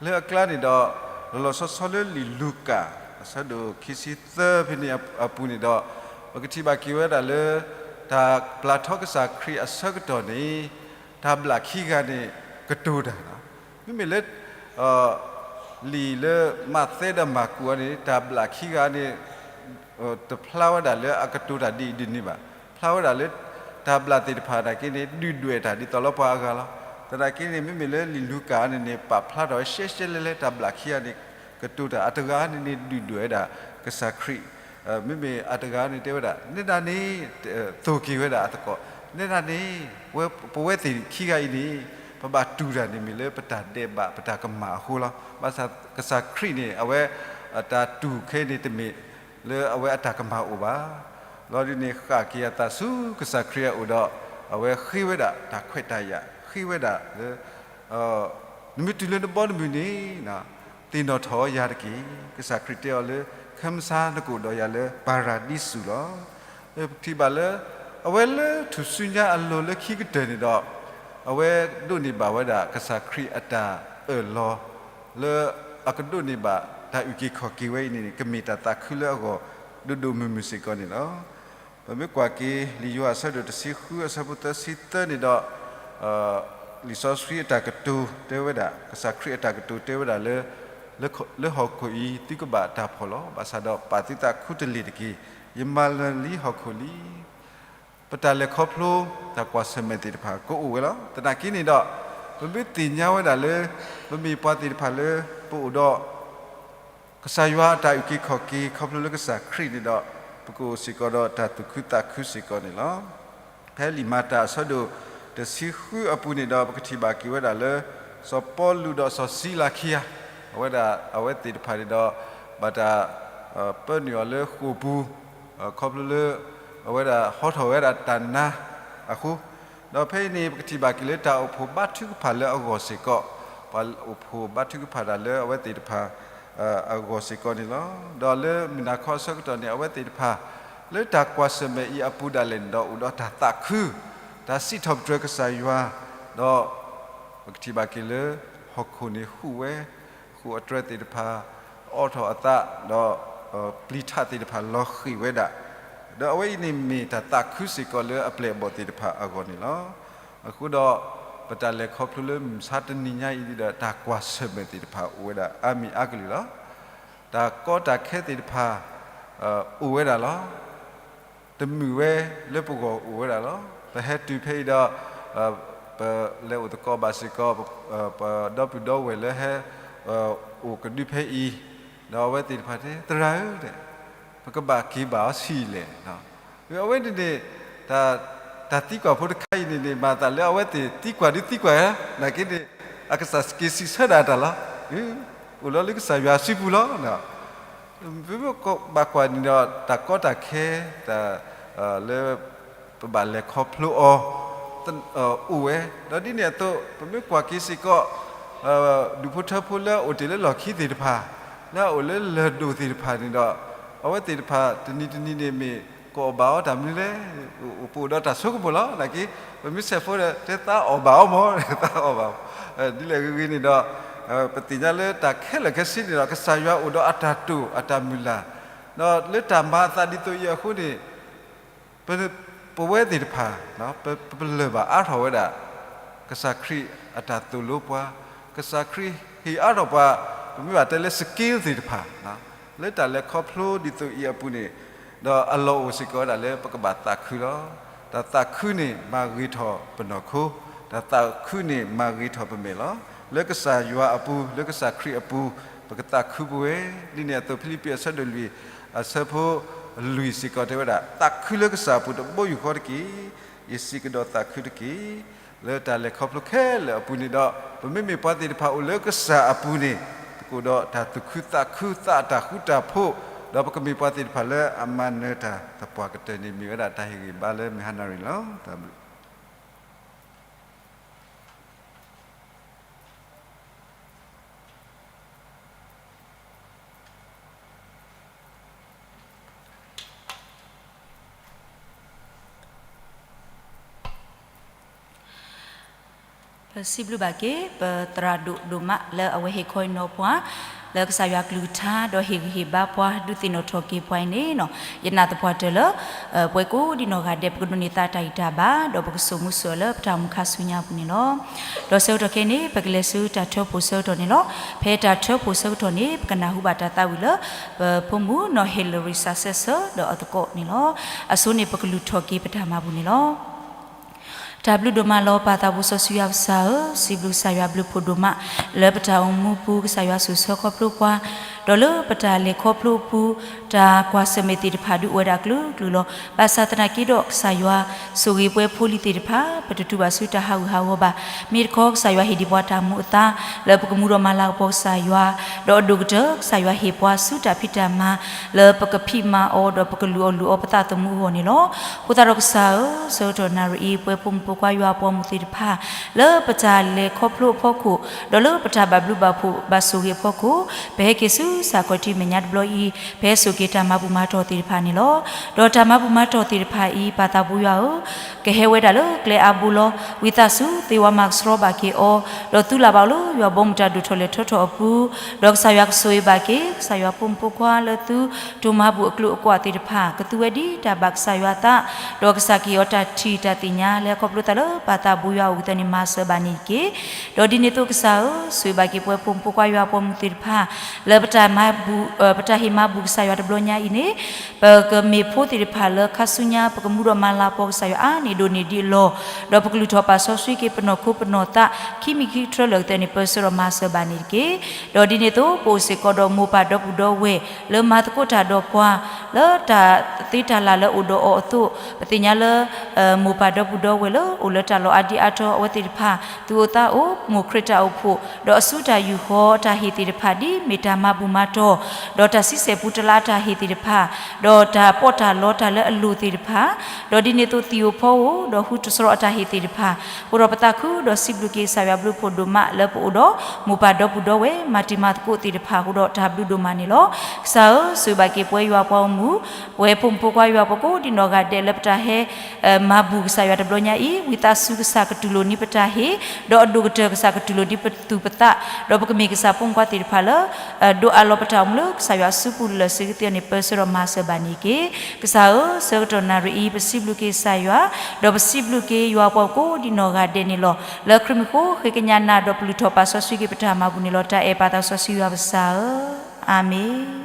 လၢအကျါန့ၣ်ဒီး လီၤလီၤဆီဆီလၢလံာ်လူၤကၣ် အဆၢဒိၣ်ခံဆံသၢဖဲန့ၣ်အပူၤန့ၣ်ဒီး ပကထံၣ်ဘၣ်က့ၤဝဲဒၣ်လၢ တၢ်ပျၢ်ထီကစၢ်ခရံာ်အဆၢကတီၢ်န့ၣ် တၢ်ဘျၣ်ခံဂၤန့ၣ် ကတိၤတၢ်လီၤ. မ့မ့ၢ်လၢ လံာ်လၢမးသဲဒီးမၢ်ကူးအံၤန့ၣ် တၢ်ဘျၣ်ခံဂၤန့ၣ် တဖျါဝဲဒၣ်လၢအကတိၤတၢ်ဒ်အံၤဒ်န့ၣ်ဘၣ်. ဖျါဝဲဒၣ်လၢ တၢ်ဘျၣ်သ့ၣ်တဖၣ်နာ်က့န့ၣ် ဒုၣ်ဒွဲၣ်တၢ်ဒ်သိးလၢပှၤအဂၤလီၤ. သနာ်က့န့ၣ် မ့မ့ၢ်လၢလံာ်လူၤကၣ်န့ၣ်န့ၣ် ပာ်ဖျါထီၣ်ဝဲရှဲရှဲလဲလဲ တၢ်ဘျၣ်ခံဂၤန့ၣ် ကတိၤတၢ်အတဂၤန့ၣ်န့ၣ် ဒုၣ်ဒွဲၣ်ဝဲဒၣ်ကစၢ်ခရံာ် မ့မ့ၢ်အတဂၤန့ၣ်တဲဝဲဒၣ် နဲဒၣ်န့ၣ် သိၣ်က့ၤဝဲဒၣ်အသကိး နဲဒၣ်န့ၣ် ပဝဲသ့ၣ်ခံဂၤအံၤန့ၣ် ပဘၣ်တူၢ်တၢ်န့ၣ်မ့ၢ်လၢပတၢ်ဒဲးဘးပတၢ်ကမၣ်အဃိလီၤ. ဘၣ်ဆၣ်ကစၢ်ခရံာ်န့ၣ် အဝဲအတၢ်တူၢ်ခဲအံၤန့ၣ်တမ့ၢ်လၢအဝဲအတၢ်ကမၣ်အိၣ်ဘၣ်. လီၤဒ်န့ၣ် ဃၣ်က့ၤအသးဆူကစၢ်ခရံာ်အအိၣ်ဒီး အဝဲဃ့ဝဲဒၣ်တၢ်ခွဲးတၢ်ယာ် ဃ့ဝဲဒၣ်လၢ နမ့ၢ်တုၤလၢနဘီနမုၢ်န့ၣ် သ့ၣ်နီၣ်ထီၣ်ယၤတက့ၢ်. ကစၢ်ခရံာ်တဲအီၤလၢ ခၢမဆါနကအိၣ်ဒီးယၤလၢပၤရၤဒံစူၤလီၤ. ပထံၣ်ဘၣ်လၢ အဝဲလၢထူၣ်စုညါအလိၤလၢခံကတၢၢ်န့ၣ်ဒီး အဝဲဒိးန့ၢ်ဘၣ်ဝဲဒၣ်ကစၢ်ခရံာ်အတၢ်အၢၣ်လီၤ လၢအကဒိးန့ၢ်ဘၣ်တၢ်အုၣ်က့ၤခီၣ်က့ၤဝဲအံၤန့ၣ် ကမ့ၢ်တၢ်သးခုလၢအဂီၢ်ဒိၣ်ဒိၣ်မုၢ်မုၢ်စ့ၢ်ကီးန့ၣ်လီၤ. ပမ့ၢ်ကွၢ်က့ၤ လံာ်ယိၤဟၣ်အဆၢဒိၣ်တဆံဃုအဆၢဖိသၢဆံသၢန့ၣ်ဒီး လံာ်စီဆှံအတၢ်ကတိၤတဲဝဲဒၣ် ကစၢ်ခရံာ်အတၢ်ကတိၤတဲဝဲဒၣ်လၢ လၢဟီၣ်ခိၣ်အံၤ သုကဘၣ်တၢ်ဖှီၣ်လီၤ. ဘၣ်ဆၣ်ဒီးပာ်သုသးခူတလ့ၢ်တက့ၢ်. ယမၤလၢာ်လံဟီၣ်ခိၣ်လံ. ပတၢ်လဲၤခီဖျိ တၢ်ကွၢ်ဆၢၣ်မဲာ်သ့ၣ်တဖၣ်ကအိၣ်ဝဲလီၤ. သနာ်က့န့ၣ်ဒီး ပမ့ၢ်သ့ၣ်ညါဝဲဒၣ်လၢ ပမ့ၢ်ပှၤသ့ၣ်တဖၣ်လၢ ပအိၣ်ဒီး ကစၢ်ယွၤအတၢ်အုၣ်က့ၤခီၣ်က့ၤ ခီဖျိလၢကစၢ်ခရံာ်န့ၣ်ဒီး ပကအိၣ်စ့ၢ်ကီးဒီးတၢ်သူၣ်ခုသးခုစ့ၢ်ကီးန့ၣ်လီၤ. ဖဲလံာ်မၤတၢ်အဆၢဒိၣ်တဆံဃုအပူၤန့ၣ်ဒီး ပကထံၣ်ဘၣ်က့ၤဝဲဒၣ်လၢ စီၤပီလူးဒီးစီၤစံလၤခံဂၤ အဝဲဒၣ်အဝဲသ့ၣ်တဖၣ်န့ၣ်ဒီး ဘၣ်တၢ် ပၢနုာ်အီၤလၢဃိာ်ပူၤ ခီဖျိလၢ အဝဲဒၣ်ဟီထီၣ်ဝဲဒၣ်တၢ်နါအဃိ ဒီးဖဲအံၤန့ၣ် ပကထံၣ်ဘၣ်က့ၤလၢတၢ်အိၣ်ဖှိၣ်ဘါထုကဖၣ်လၢအဂီၢ်စ့ၢ်ကီး, ပှၤအိၣ်ဖှိၣ်ဘါထုကဖၣ်တၢ်လၢအဝဲသ့ၣ်တဖၣ် အဂီၢ်စ့ၢ်ကီးန့ၣ်လီၤ. ဒီးလၢမုၢ်နၤခီအဆၢကတီၢ်န့ၣ် အဝဲသ့ၣ်တဖၣ် လၢတၢ်ကွၢ်ဆၢၣ်မဲာ်အံၤအပူၤဒၣ်လဲာ်န့ၣ်ဒီး အိၣ်ဒီးတၢ်သးခု, တၢ်စံးထီၣ်ပတြၢၤကစၢ်ယွၤ, ဒီး ပကထံၣ်ဘၣ်က့ၤလၢ ဟီၣ်ခိၣ်န့ၣ်ဃုာ်ဝဲ, ဃိာ်အတြဲၤသ့ၣ်တဖၣ် အိးထီၣ်အသး, ဒီး ပျံၤထးသ့ၣ်တဖၣ်လီၤဃံၤဝဲဒၣ်, ဒီးအဝဲအံၤန့ၣ်မ့ၢ်တၢ်သးခုစ့ၢ်ကီးလၢအပျဲၢ်အဘီၣ်သ့ၣ်တဖၣ်အဂီၢ်န့ၣ်လီၤ. အဃိဒီး ပတၢ်လဲၤခီဖျိလၢမုၢ်မဆါတနံၤညါအံၤဒီး တၢ်ကွၢ်ဆၢၣ်မဲာ်သ့ၣ်တဖၣ်အိၣ်ဝဲဒၣ်အါမံၤအါကလုာ်လီၤ. တၢ်ကီတၢ်ခဲသ့ၣ်တဖၣ် အိၣ်ဝဲဒၣ်လီၤ. တမုာ်ဝဲလၢပဂီၢ်အိၣ်ဝဲဒၣ်လီၤ. ပဟဲတုၤဖဲအံၤဒီး ပလဲၤအိၣ်သကိးဘၣ်စ့ၢ်ကီး ပဒီပုၢ်ဒီဝဲၢ်လၢဟဲ အိၣ်ကဒုဖဲအံၤ, ဒီးအဝဲသ့ၣ်တဖၣ်တဲ သရၣ်ဧၢ, ပကဘၣ်က့ၤဘၣ်အီၤဆံးလဲၣ်. အဝဲန့ၣ်န့ၣ် တၢ်သံကွၢ်ဖိတခါအံၤန့ၣ်န့ၣ် မၤသးလၢအဝဲသ့ၣ်သံကွၢ်ဒုသံကွၢ်, နာ်က့န့ၣ် အကစၢ်က့ၤစံးဆၢဒၣ်တၢ်လီၤ. အိၣ်လီၤလၢကစၢ်ယွၤစုပူၤလီၤ. ပမ့ၢ်ဘၣ်ကွၢ်န့ၣ်ဒီး တၢ်ကီတၢ်ခဲ တၢ်လၢ ပဘၣ်လဲၤခီဖျိအီၤ အိၣ်ဝဲ, ဒီးဒ်န့ၣ်အသိး ပမ့ၢ်ကွၢ်က့ၤစ့ၢ်ကီး ဒူၣ်ဖိထၢဖိလၢအအိၣ်တ့ၢ်လၢလီၢ်ခံသ့ၣ်တဖၣ်, လၢအအိၣ်လၢလၢၢ်ဒိၣ်သ့ၣ်တဖၣ်န့ၣ်ဒီး အဝဲသ့ၣ်တဖၣ်တနံၤတနံၤန့ၣ် မ့ၢ်ကအီၣ်ဘၣ်အီၤတၢ်မနုၤလဲၣ်, ပအိၣ်ဒီးတၢ်ဆိကမိၣ်လီၤ. နာ်က့ ပမ့ၢ်ဆဲးဖိဒီး တဲသးအီၣ်ဘၣ်အီၤမး, သးအီၣ်ဘၣ်အီၤ, ဒ်လဲၣ်ဂ့ၤဂ့ၤန့ၣ်ဒီး ပသ့ၣ်ညါလၢတၢ်ခဲလၢာ်ခဲဆ့န့ၣ်ဒီး ကစၢ်ယွၤအိၣ်ဒီးအတၢ်တိာ်အတၢ်မုၢ်လၢ်, ဒီးလၢတၢ်မၤအသးဒ်သိးအံၤအဃိန့ၣ် ပဝဲသ့ၣ်တဖၣ် ပလၢၢ်ဘၣ်အါထီၣ်ဝဲဒၣ် ကစၢ်ခရံာ်အတၢ်သိၣ်လိပှၤ, ကစၢ်ခရံာ်ဟ့ၣ်အါထီၣ်ပှၤ ပမ့ၢ်ဘၣ်တဲလၢ skill သ့ၣ်တဖၣ် လၢတၢ်လဲၤခီဖျိဒ်သိးအံၤအပူၤန့ၣ်, ဒီးအလီၢ်အိၣ်စ့ၢ်ကီးဝဲဒၣ်လၢပကဘၣ်သးခုလီၤ. တၢ်သးခုန့ၣ်မၤဂ့ၤထီၣ်ပနီၢ်ခိ, တၢ်သးခုန့ၣ်မၤဂ့ၤထီၣ်ပမဲာ်လီၤ. လၢကစၢ်ယွၤအပူၤ လၢကစၢ်ခရံာ်အပူၤ ပကသးခုပဝဲ, ဒ်န့ၣ်အသိး ဖံလံးပံးအဆၢဒိၣ်လွံၢ် အဆၢဖိလွံၢ်စ့ၢ်ကီးတဲဝဲဒၣ် သးခုလၢကစၢ်အပူၤတဘိယူၢ်ဃီတက့ၢ်, ယစံးကဒီးသးခုတက့ၢ်. လၢတၢ်လဲၤခီဖျိခဲလၢာ်အပူၤန့ၣ်ဒီး ပမ့မ့ၢ်ပှၤသ့ၣ်တဖၣ်အိၣ်လၢကစၢ်အပူၤန့ၣ် ပကအိၣ်ဒီးတၢ်သူၣ်ခုသးခု သးအတၢ်ဃူတၢ်ဖိး, ဒီးပကမ့ၢ်ပှၤသ့ၣ်တဖၣ်လၢအမၤနၢၤတၢ်သပှၢ်ကတၢၢ်န့ၣ်မ့ၢ်ဝဲဒၣ်တၢ်ဟ့ၣ်ဂံၢ်ဟ့ၣ်ဘါလၢမုၢ်ဟါနၣ်ရံၣ်န့ၣ်လီၤ. တၢ်ဘျုး ပစံးဘျုးဘၣ်က့ၤ ပသရၣ်ဒိၣ်ဒိၣ်မးလၢအဝဲဟ့ၣ်ခီဟ့ၣ်နီၤပှၤ လၢကစၢ်ယွၤကလုၢ်ကထါ ဒီးဟ့ၣ်ဂံၢ်ဟ့ၣ်ဘါပှၤ ဒုးသ့ၣ်နီၣ်ထီၣ်က့ၤပှၤအံၤန့ၣ်, ယနာ်သပှၢ်တၢၢ်လၢ ပဝဲကိးဒံနီၢ်ဂၤဒဲး ပကဒိးန့ၢ်သါတၢ်ဂံၢ်တၢ်ဘါ ဒီးပကစိာ်မူစိာ်အၢလၢပတၢ်အိၣ်မူခါဆူညါအပူၤန့ၣ်လီၤ. ဒီးဆၢကတီၢ်ခဲအံၤန့ၣ် ပကလဲၤဆူတၢ်ထၢဖှိၣ်ဆၢကတီၢ်န့ၣ်လီၤ. ဖဲတၢ်ထၢဖှိၣ်ဆၢကတီၢ်န့ၣ် ပကနၢ်ဟူဘၣ်တၢ်သးဝံၣ်လၢ ပဖိမုၣ်နီၢ် Hillary စးဆဲးဆၢ ဒီးအသကိးန့ၣ်လီၤ. အဆိန့ၣ် ပကလုၢ်ထီၣ်က့ၤပတၢ်မၤပူၤန့ၣ်လီၤ. တၢ်ဘျုးဒိၣ်မးလီၤ ပၢ်သးဘိစီဆှံယွၤပကစၢ်ဧၢ, စံးဘျုးကစၢ်ယွၤဘျုးဖှိၣ်ဒိၣ်မး လၢပတၢ်အိၣ်မူပူၤ ကစၢ်ယွၤဆိၣ်ဆၢခီဖျိပှၤ, ဒီးလၢပတၢ်လဲၤခီဖျိအပူၤ တၢ်ကွၢ်ဆၢၣ်မဲာ်သ့ၣ်တဖၣ်ဒုးအိၣ်ဝဲဒၣ်အကလုာ်ကလုာ်လီၤ. ဘၣ်ဆၣ်သနာ်က့ဒီး ကစၢ်ယွၤဆိၣ်ဂ့ၤပဝဲဖိလံၤသ့ၣ်တဖၣ် ပတတူၢ်ဘၣ်ဆူတၢ်ဟးဂူာ်ဟးဂီၤဘၣ်. မ့ၢ်တခီ ကစၢ်ယွၤဟ့ၣ်ဒံးပှၤတၢ်မူအသါ လၢပကမူဒီးမၤလၤကပီၤကစၢ်ယွၤ, ဒီးအဒိၣ်ကတၢၢ် ကစၢ်ယွၤဟ့ၣ်ပှၤဆူတၢ်ဖံးတၢ်မၤ လၢပကဖံးမၤအီၤ ဒီးပကလုၢ်အီၣ်လုၢ်အီပသးသမူအဂီၢ်န့ၣ်လီၤ. အဃိသတးဒီးကစၢ်ဧၢ, ဆၢကတီၢ်နၣ်ရံၣ်အံၤ ပဝဲဖိမုၣ်ဖိခွါယွၤအပှၤဂီၢ်မုၢ်သ့ၣ်တဖၣ် လၢပတၢ်လဲၤခီဖျိအဖီခိၣ် ဒီးလၢပတၢ်ဘၣ်ဘျုးဘၣ်ဖှိၣ်ဘၣ်ဆိၣ်ဂ့ၤအဖီခိၣ် ပဟဲက့ၤဆူစးခီၣ်ထံးမဲာ်ညါတဘျီအံၤ ပဟဲစိာ်က့ၤတၢ်မၤဘူၣ်မၤတီၢ်သ့ၣ်တဖၣ်န့ၣ်လီၤ. ဒီးတၢ်မၤဘူၣ်မၤတီၢ်သ့ၣ်တဖၣ်အံၤ ပၢ်သးဘိယွၤဧၢ, ကဟဲဝဲဒၣ်လၢကျဲအါဘိလီၤ. ဝံသးစူၤသ့ဝါမၤကဆှီဘၣ်က့ၤအီၤ, ဒီးသူလၢ်ဘၣ်အီၤလၢယွၤဘီမုၢ်တၢ်ဒိၣ်ထီၣ်လဲၤထီထီၣ်အပူၤ, ဒီးကစၢ်ယွၤကဆိၣ်ဂ့ၤဘၣ်က့ၤ ကစၢ်ယွၤဖိမုၣ်ဖိခွါလၢသု တိၢ်မၤဘူၣ်အကျိၤအကွာ်သ့ၣ်တဖၣ် ကသူဝဲဒ်တၢ်ဘၣ်ကစၢ်ယွၤအသး, ဒီးကစၢ်ကဟ့ၣ်အီၤတၢ်ထံၣ်တၢ်သ့ၣ်ညါ လၢခီဖျိသးလၢပၢ်သးဘိယွၤအအိၣ်ကသ့န့ၣ်မၤစၢၤဘၣ်န့ၣ်တက့ၢ်. ဒီးဒ်န့ၣ်အသိးကစၢ်ဧၢ, ဆိၣ်ဂ့ၤဘၣ်က့ၤပဝဲဖိမုၣ်ဖိခွါယွၤအပှၤဂီၢ်မုၢ်သ့ၣ်တဖၣ် လၢပတၢ်မၤဘူၣ် ပတၢ်ဟ့ၣ်မၤဘူၣ်ကစၢ်ယွၤတဘျီညါအံၤန့ၣ် ပကမ့ၢ်ဖိသ့ၣ်တဖၣ်လၢခါဆူညါ ပကမူဒီးမၤလၤကပီၤကစၢ်ယွၤအါန့ၢ်ဒိၣ်န့ၢ်ဒံးအလီၢ်, ဒီးပကလုၢ်ထီၣ်ပာ်စီဆှံက့ၤပနီၢ်ခိပနီၢ်သး ခံမံၤခံကတြၢလၢာ်ကသ့န့ၣ် ပၢဆှၢဒီးမၤစၢၤဘၣ်န့ၣ်တက့ၢ်. ဒီးဒ်န့ၣ်အသိး ပအိၣ်စ့ၢ်ကီးဒီးမိၢ်ပၢ်ဒီပုၢ်ဒီဝဲၢ် လၢမၤသကိးတၢ်ဒီးပှၤ လၢတၢ်သ့တၢ်လၢ်လၢအိၣ်ဒီးအီၤအသိး, ပသ့ၣ်ညါလၢ မိၢ်ပၢ်ဒီပုၢ်ဒီဝဲၢ်လၢအိၣ်လၢတၢ်လီၢ်အါဒံအါထီၣ်အဝဲသ့ၣ်တဖၣ် သူၣ်အိၣ်သးအိၣ် မိၢ်ခရံာ်တၢ်အိၣ်ဖှိၣ် ဒီးအစုတၢ်ယူာ်ဃီအတၢ်ဟ့ၣ်သ့ၣ်တဖၣ် ဒ်မ့ၢ်တၢ်မၤဘူၣ်မၤတီၢ် ဒီးတၢ်ဆံဆဲၣ်ပူတလါအတၢ်ဟ့ၣ်သ့ၣ်တဖၣ် ဒီးတၢ်ပီးတၢ်လီတၢ်လၢအလိၣ်သ့ၣ်တဖၣ်, ဒီးဒ်န့ၣ်အသိးသံၣ်ဧိၤဖီဧိၤ ဒီးဟူတစရီအတၢ်ဟ့ၣ်သ့ၣ်တဖၣ် အဃိဒီးပသးခုဒီးစံးဘျုးက့ၤကစၢ်ယွၤဘျုးဖှိၣ်ဒိၣ်မးလၢပအိၣ်ဒီး မိၢ်ပၢ်ဒီပုၢ်ဒီဝဲၢ် မၤတံၤမၤသကိးသ့ၣ်တဖၣ် အဃိဒီးတၢ်ဘျုးဒိၣ်မးန့ၣ်လီၤ. ကစၢ်ဧၢ, ဆိၣ်ဂ့ၤဘၣ်က့ၤပဝဲယွၤပှၤဂီၢ်မုၢ်, ပဝဲဖိမုၣ်ဖိခွါယွၤပှၤကိးဒံနီၢ်ဂၤဒဲးလၢပတၢ်ဟဲ မၤဘူၣ်ကစၢ်ယွၤတဘျီညါအံၤ, ဝံသးစူၤကစၢ်ကတူၢ်လိာ်န့ၢ်ပတၢ်ဟ့ၣ်, ဒီးအဒိၣ်ကတၢၢ်ကစၢ်ကတူၢ်လိာ်ဒံးပသူၣ်ပသး, ဒီးပကမ့ၢ်ကစၢ်ဖိမုၣ်ဖိခွါသ့ၣ်တဖၣ်လၢ ဒိးအးလီၤပတၢ်အိၣ်မူလၢကစၢ်ယွၤအစုပူၤလၢာ်စ့ၢ်ကီးန့ၣ် ပၢဆှၢဒီးမၤစၢၤဘၣ်န့ၣ်တက့ၢ်. ကစၢ်ဧၢ, ဆၢကတီၢ်နၣ်ရံၣ်အံၤ ပစံးဘျုးက့ၤကစၢ်ယွၤ, ဒီးပစံးဘျုးက့ၤယွၤပှၤကိးဒံနီၢ်ဂၤဒဲးန့ၣ်လီၤ. လၢခရံာ်မံၤဃိ ဃ့ကညးနၤဒီးပလုၢ်ထီၣ်ပာ်စီဆှံက့ၤပတၢ်မၤဘူၣ်န့ၣ်လီၤ. တၢ်အဲၣ်ပၢ်သးစီဆှံယွၤပကစၢ်ဧၢ. အၤမ့ၣ်.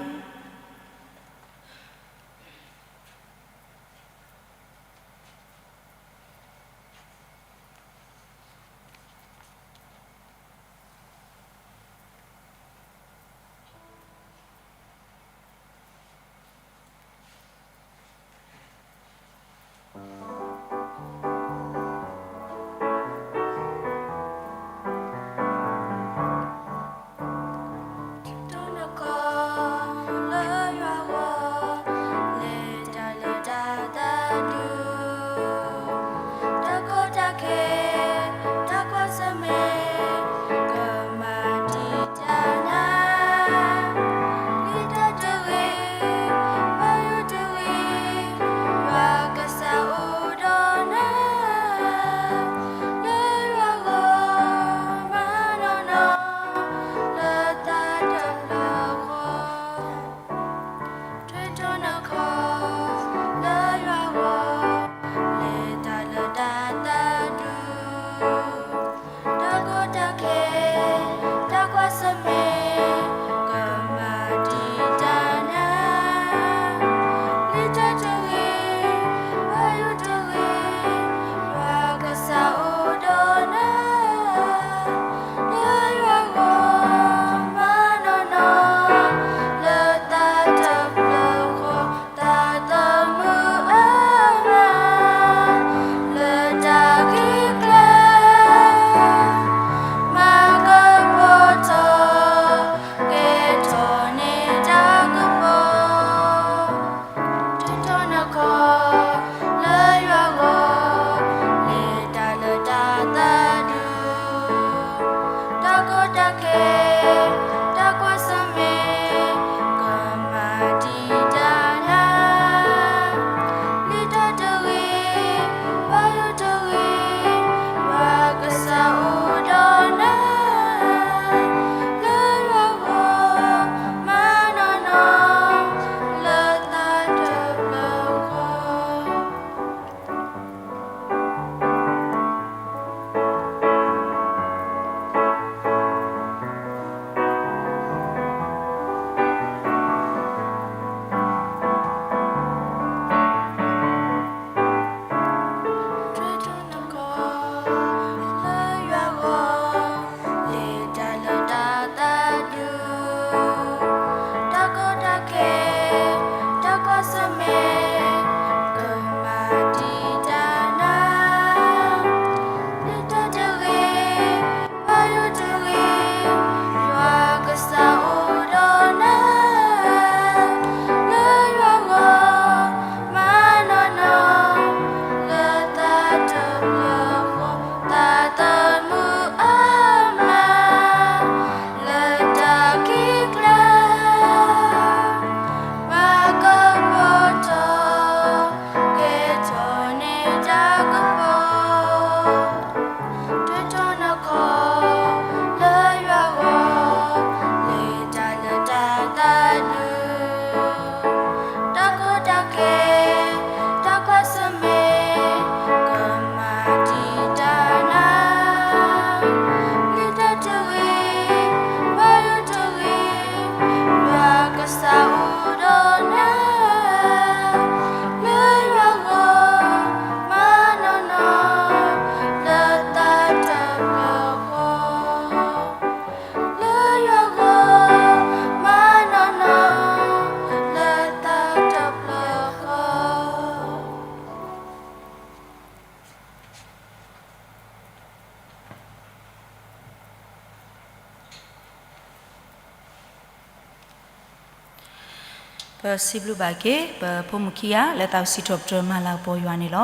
ပစံးဘျုးဘၣ်က့ၤ ပဖိမုၣ်ခံဂၤ လၢသးအိၣ်စံးထီၣ်ပတြၢၤမၤလၤကပီၤယွၤန့ၣ်လီ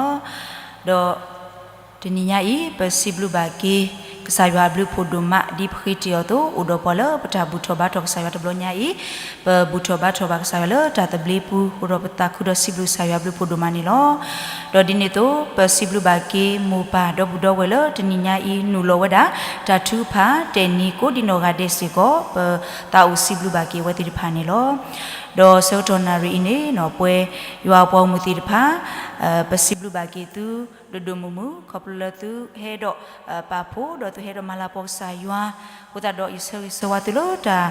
ၤ. ဒီးတနံၤညါအံၤ ပစံးဘျုးဘၣ်က့ၤ ကစၢ်ယွၤအဘျုးဖးဒိၣ်မး ဒ်ပဃ့တ့ၢ်အီၤအသိး အိၣ်ဒီးပှၤလၢပတၢ်ဘူၣ်ထီၣ်ဘါထီၣ်ကစၢ်ယွၤတဘျီညါအံၤ, ပဘူၣ်ထီၣ်ဘါထီၣ်ဘၣ်ကစၢ်ယွၤလၢတၢ်သဘျ့ပူၤ အိၣ်ဒီးပသးခုဒီးစံးဘျုးကစၢ်ယွၤအဘျုးဖးဒိၣ်မးန့ၣ်လီၤ. ဒီးဒ်န့ၣ်အသိး ပစံးဘျုးဘၣ်က့ၤ မိၢ်ပၢ်ဒီပုၢ်ဒီဝဲၢ်လၢတနံၤညါအံၤ နုာ်လီၤဝဲဒၣ် တၢ်ထုကဖၣ် တဲာ်နံၤကိးဒံနီၢ်ဂၤဒဲးစ့ၢ်ကီး ပသးအိၣ်စံးဘျုးဘၣ်က့ၤအဝဲသ့ၣ်တဖၣ်န့ၣ်လီၤ. ဒီးဆၢကတီၢ်နၣ်ရံၣ်အံၤန့ၣ် ပဝဲယွၤအပှၤဂီၢ်မုၢ်သ့ၣ်တဖၣ် ပစံးဘျုးဘၣ်က့ၤသု ဒိၣ်ဒိၣ်မုၢ်မုၢ် ခီဖျိလၢသုဟဲဒီးပာ်ဖှိၣ် ဒီးသုဟဲဒီးမၤလၤကပီၤကစၢ်ယွၤ, အဃိသတးဒီးယဆၢဂ့ၤဆၢဝါသုလၢတၢ်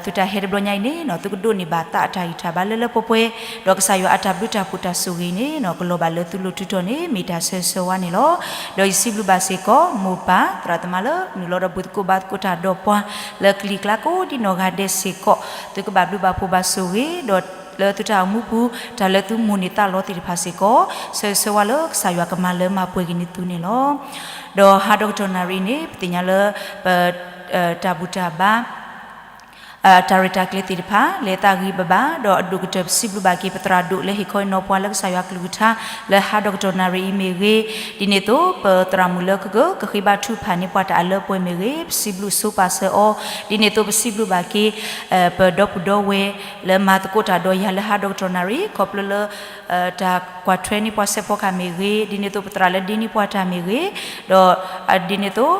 သုတၢ်ဟဲတဘျီညါအံၤန့ၣ် သုကဒိးန့ၢ်ဘၣ်သးအတၢ်ဂံၢ်တၢ်ဘါလၢလၢပှဲၤပှဲၤ, ဒီးကစၢ်ယွၤအတၢ်ဘျုးတၢ်ဖှိၣ်တၢ်ဆိၣ်ဂ့ၤန့ၣ် ကလီၤဘၣ်လၢသုလိၤသုတီၤန့ၣ် မ့ၢ်တၢ်ဆၢဂ့ၤဆၢဝါန့ၣ်လီၤ. ဒီးယစံးဘျုးဘၣ်စ့ၢ်ကီး မိၢ်ပၢ်သရၣ်သမါလၢနုာ်လီၤဒီးဘူၣ်သကိးဘါသကိးတၢ်ဒီးပှၤ လၢကလံၤကျါကိးဒ်နီၢ်ဂၤဒဲးစ့ၢ်ကီး, သုကဘၣ်ဘျုးဘၣ်ဖှိၣ်ဘၣ်ဆိၣ်ဂ့ၤ, ဒီးလၢသုတၢ်အိၣ်မူပူၤ တၢ်လၢသုမိၣ်န့ၢ်သးလီသ့ၣ်တဖၣ်စ့ၢ်ကီး, ဆၢဂ့ၤဆၢဝါလၢကစၢ်ယွၤကမၤလၢမၤပှဲၤက့ၤန့ၢ်သုန့ၣ်လီၤ. ဒီးဟါဒီကတီၢ်နၣ်ရံၣ်အံၤန့ၣ် ပသ့ၣ်ညါလၢ ပ တၢ်ဘူၣ်တၢ်ဘါ တၢ်ရဲၣ်တၢ်ကျဲၤသ့ၣ်တဖၣ် လဲၤသးဂံၢ်ဘၣ်ဘၣ်, ဒီးအဒိၣ်ကတၢၢ်ပစံးဘျုးဘၣ်က့ၤ ပသရၣ်ဒိၣ်လၢဟ့ၣ်ခီဟ့ၣ်နီၤပှၤလၢကစၢ်ယွၤကလုၢ်ကထါ လၢဟါဒီကတီၢ်နၣ်ရံၣ်အံၤမ့ၢ်ဂ့ၤ, ဒ်န့ၣ်အသိး ပသရၣ်မုၣ်လၢကက ကဃ့ဘါထုကဖၣ်န့ၢ်ပှၤတၢ်အလၢပှဲၤမ့ၢ်ဂ့ၤ, ပစံးဘျုးဆိပာ်စၢၤအီၤ, ဒ်န့ၣ်အသိးပစံးဘျုးဘၣ်က့ၤ ပဒီပုၢ်ဒီဝဲၢ် လၢမၤသကိးတၢ်ဒီးယၤလၢဟါဒီကတီၢ်နၣ်ရံၣ် ခီဖျိလၢ တၢ်ကွၢ်ထွဲန့ၢ်ပှၤစဲးဖီကဟၣ်မ့ၢ်ဂ့ၤ, ဒ်န့ၣ်အသိးပသရၣ်လၢဒ့န့ၢ်ပှၤတၢ်မ့ၢ်ဂ့ၤ, ဒီး ဒ်န့ၣ်အသိး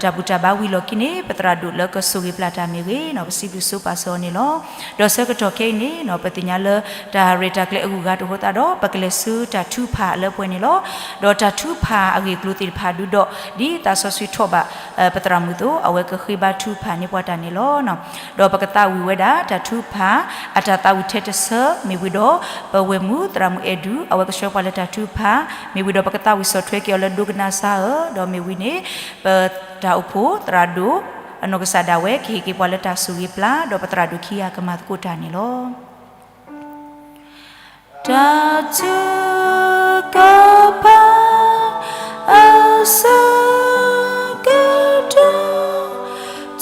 တၢ်ဘူၣ်တၢ်ဘါဝံၤလီၢ်ခံန့ၣ် ပသရၣ်ဒိၣ်လၢကဆိၣ်ဂ့ၤပျၢ်တၢ်မ့ၢ်ဂ့ၤ, ပစံးဘျုးဆိပာ်စၢၤအီၤန့ၣ်လီၤ. ဒီးဆၢကတီၢ်ခဲအံၤန့ၣ် ပသ့ၣ်ညါလၢ တၢ်ရဲၣ်တၢ်ကျဲၤအဂုၤအဂၤတအိၣ်အဃိသတးဒီး ပကလဲၤဆူတၢ်ထုကဖၣ်အလၢပှဲၤန့ၣ်လီၤ. ဒီးတၢ်ထုကဖၣ်အဂ့ၢ်အကျိၤသ့ၣ်တဖၣ်ဒုဒီး ဒ်သးစီဆှံထီၣ်ဘၣ် ပသရၣ်မုၣ်အသိး အဝဲကဃ့ဘါထုကဖၣ်န့ၢ်ပှၤတၢ်န့ၣ်လီၤ. ဒီးပကသးဝံၣ်ဝဲဒၣ် တၢ်ထုကဖၣ် အတၢ်သးဝံၣ်ထဲတဆၢ မ့ၢ်ဝံၤဒီး ပဝဲၢ်မုၣ်သရၣ်မုၣ်အဲၣ်ဒူၣ် အဝဲကဆှၢပှၤလၢတၢ်ထုကဖၣ်, မ့ၢ်ဝံၤဒီးပကသးဝံၣ်ဆီၣ်ထွဲက့ၤအီၤလၢဒိကနၣ်စါဧၢ, ဒီးမ့ၢ်ဝံၤန့ၣ် ပတၢ်အိၣ်ဖှိၣ်သရၣ်ဒိၣ် အနီၢ်ကစၢ်ဒၣ်ဝဲ ကဟ့ၣ်က့ၤပှၤလၢတၢ်ဆိၣ်ဂ့ၤပျၢ် ဒီးပသရၣ်ဒိၣ်ခံဂၤကမၤသကိးတၢ်န့ၣ်လီၤ. တၢ်ထုကဖၣ် အဆၢကတီၢ်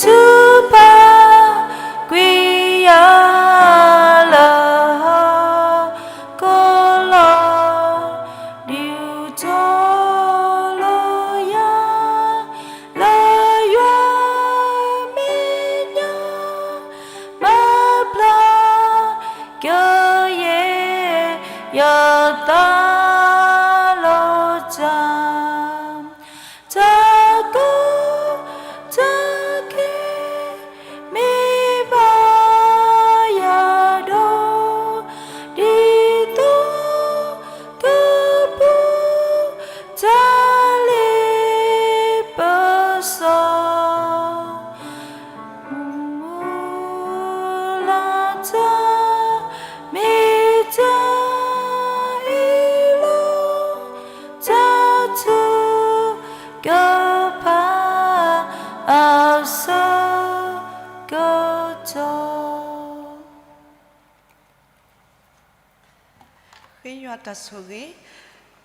ထုကဖၣ် ကွံာ်ယၤလၢဟီၣ်ခိၣ်လီၤ, ဒုးထီၣ်လီၤယၤ လၢယွၤမဲာ်ညါ မၤဖျါကယဲၢ်ယသးလီၤတၢ်, တၢ်ကီတၢ်ခဲ မ့ၢ်ဘၣ်ယၤဒီး ဒ်သိးကပူၤ တၢ်လ့ပစီ မုၢ်လၢ်တၢ် မ့ၢ်တၢ်အ့ၣ်လိာ် တၢ်ထုကဖၣ် အဆၢကတီၢ် ဃ့ယွၤတၢ်ဆိၣ်ဂ့ၤ,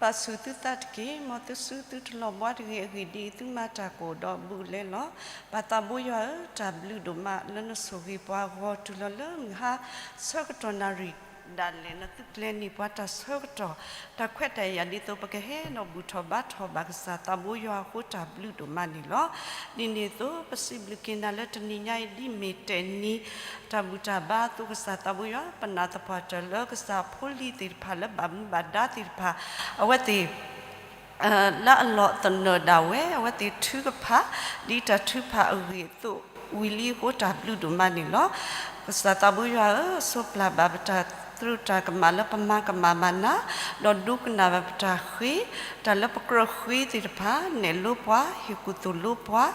ပာ်ဆူၣ်သုသးတက့ၢ်. မ်သုစုသုတလီၤဘှါတဂ့ၤ. အဂ့ၢ်ဒ်အံၤ, သုမၤတၢ်ကအိၣ်ဒီးဘူးလဲလီၤ. ပၢ်သးဘိယွၤဧၢ, တၢ်ဘျုးဒိၣ်မးလၢနဆိၣ်ဂ့ၤပှၤဂီၤ တုၤလီၤလၢမုၢ်ဟါဆၢကတီၢ်နၣ်ရံၣ်ဒၣ်လဲာ်, နသုကျဲၤန့ၢ်ပှၤတၢ်ဆၢကတီၢ် တၢ်ခွဲးတၢ်ယာ် ဒ်သိးပကဟဲဒီးဘူၣ်ထီၣ်ဘါထီၣ်ဘၣ်ကစၢ်သးဘိယွၤအဃိ တၢ်ဘျုးဒိၣ်မးန့ၣ်လီၤ. ဒ်န့ၣ်အသိး ပစံးဘျုးက့ၤနၤလၢတနံၤညါအံၤ ဒ်မ့ၢ်တဲာ်နံၤ တၢ်ဘူၣ်တၢ်ဘါအသိး ကစၢ်သးဘိယွၤ ပနာ်သပှၢ်တၢၢ်လၢကစၢ်ဖိလံၤသ့ၣ်တဖၣ် လၢဘၣ်မူဘၣ်ဒါသ့ၣ်တဖၣ် အဝဲသ့ၣ် လၢအလီၢ်သနၢၣ်ဒၣ်ဝဲ အဝဲသ့ၣ်ထုကဖၣ် ဒ်တၢ်ထုကဖၣ်အဂ့ၢ်အသိးဝံၤလံအဃိ တၢ်ဘျုးဒိၣ်မးန့ၣ်လီၤ. ကစၢ်သးဘိယွၤဧၢ, ဆိပျၢ်ဘၣ်ပတၢ်သရူးတၢ်ကမၣ်လၢပမၤကမၣ်ဘၣ်နၤ, ဒီးဒိကနၣ်ဘၣ်ပတၢ်ဃ့, တၢ်လၢပကြၢးဃ့သ့ၣ်တဖၣ် နဲၣ်လိပှၤ ဟ့ၣ်ကူၣ်သိၣ်လိပှၤ,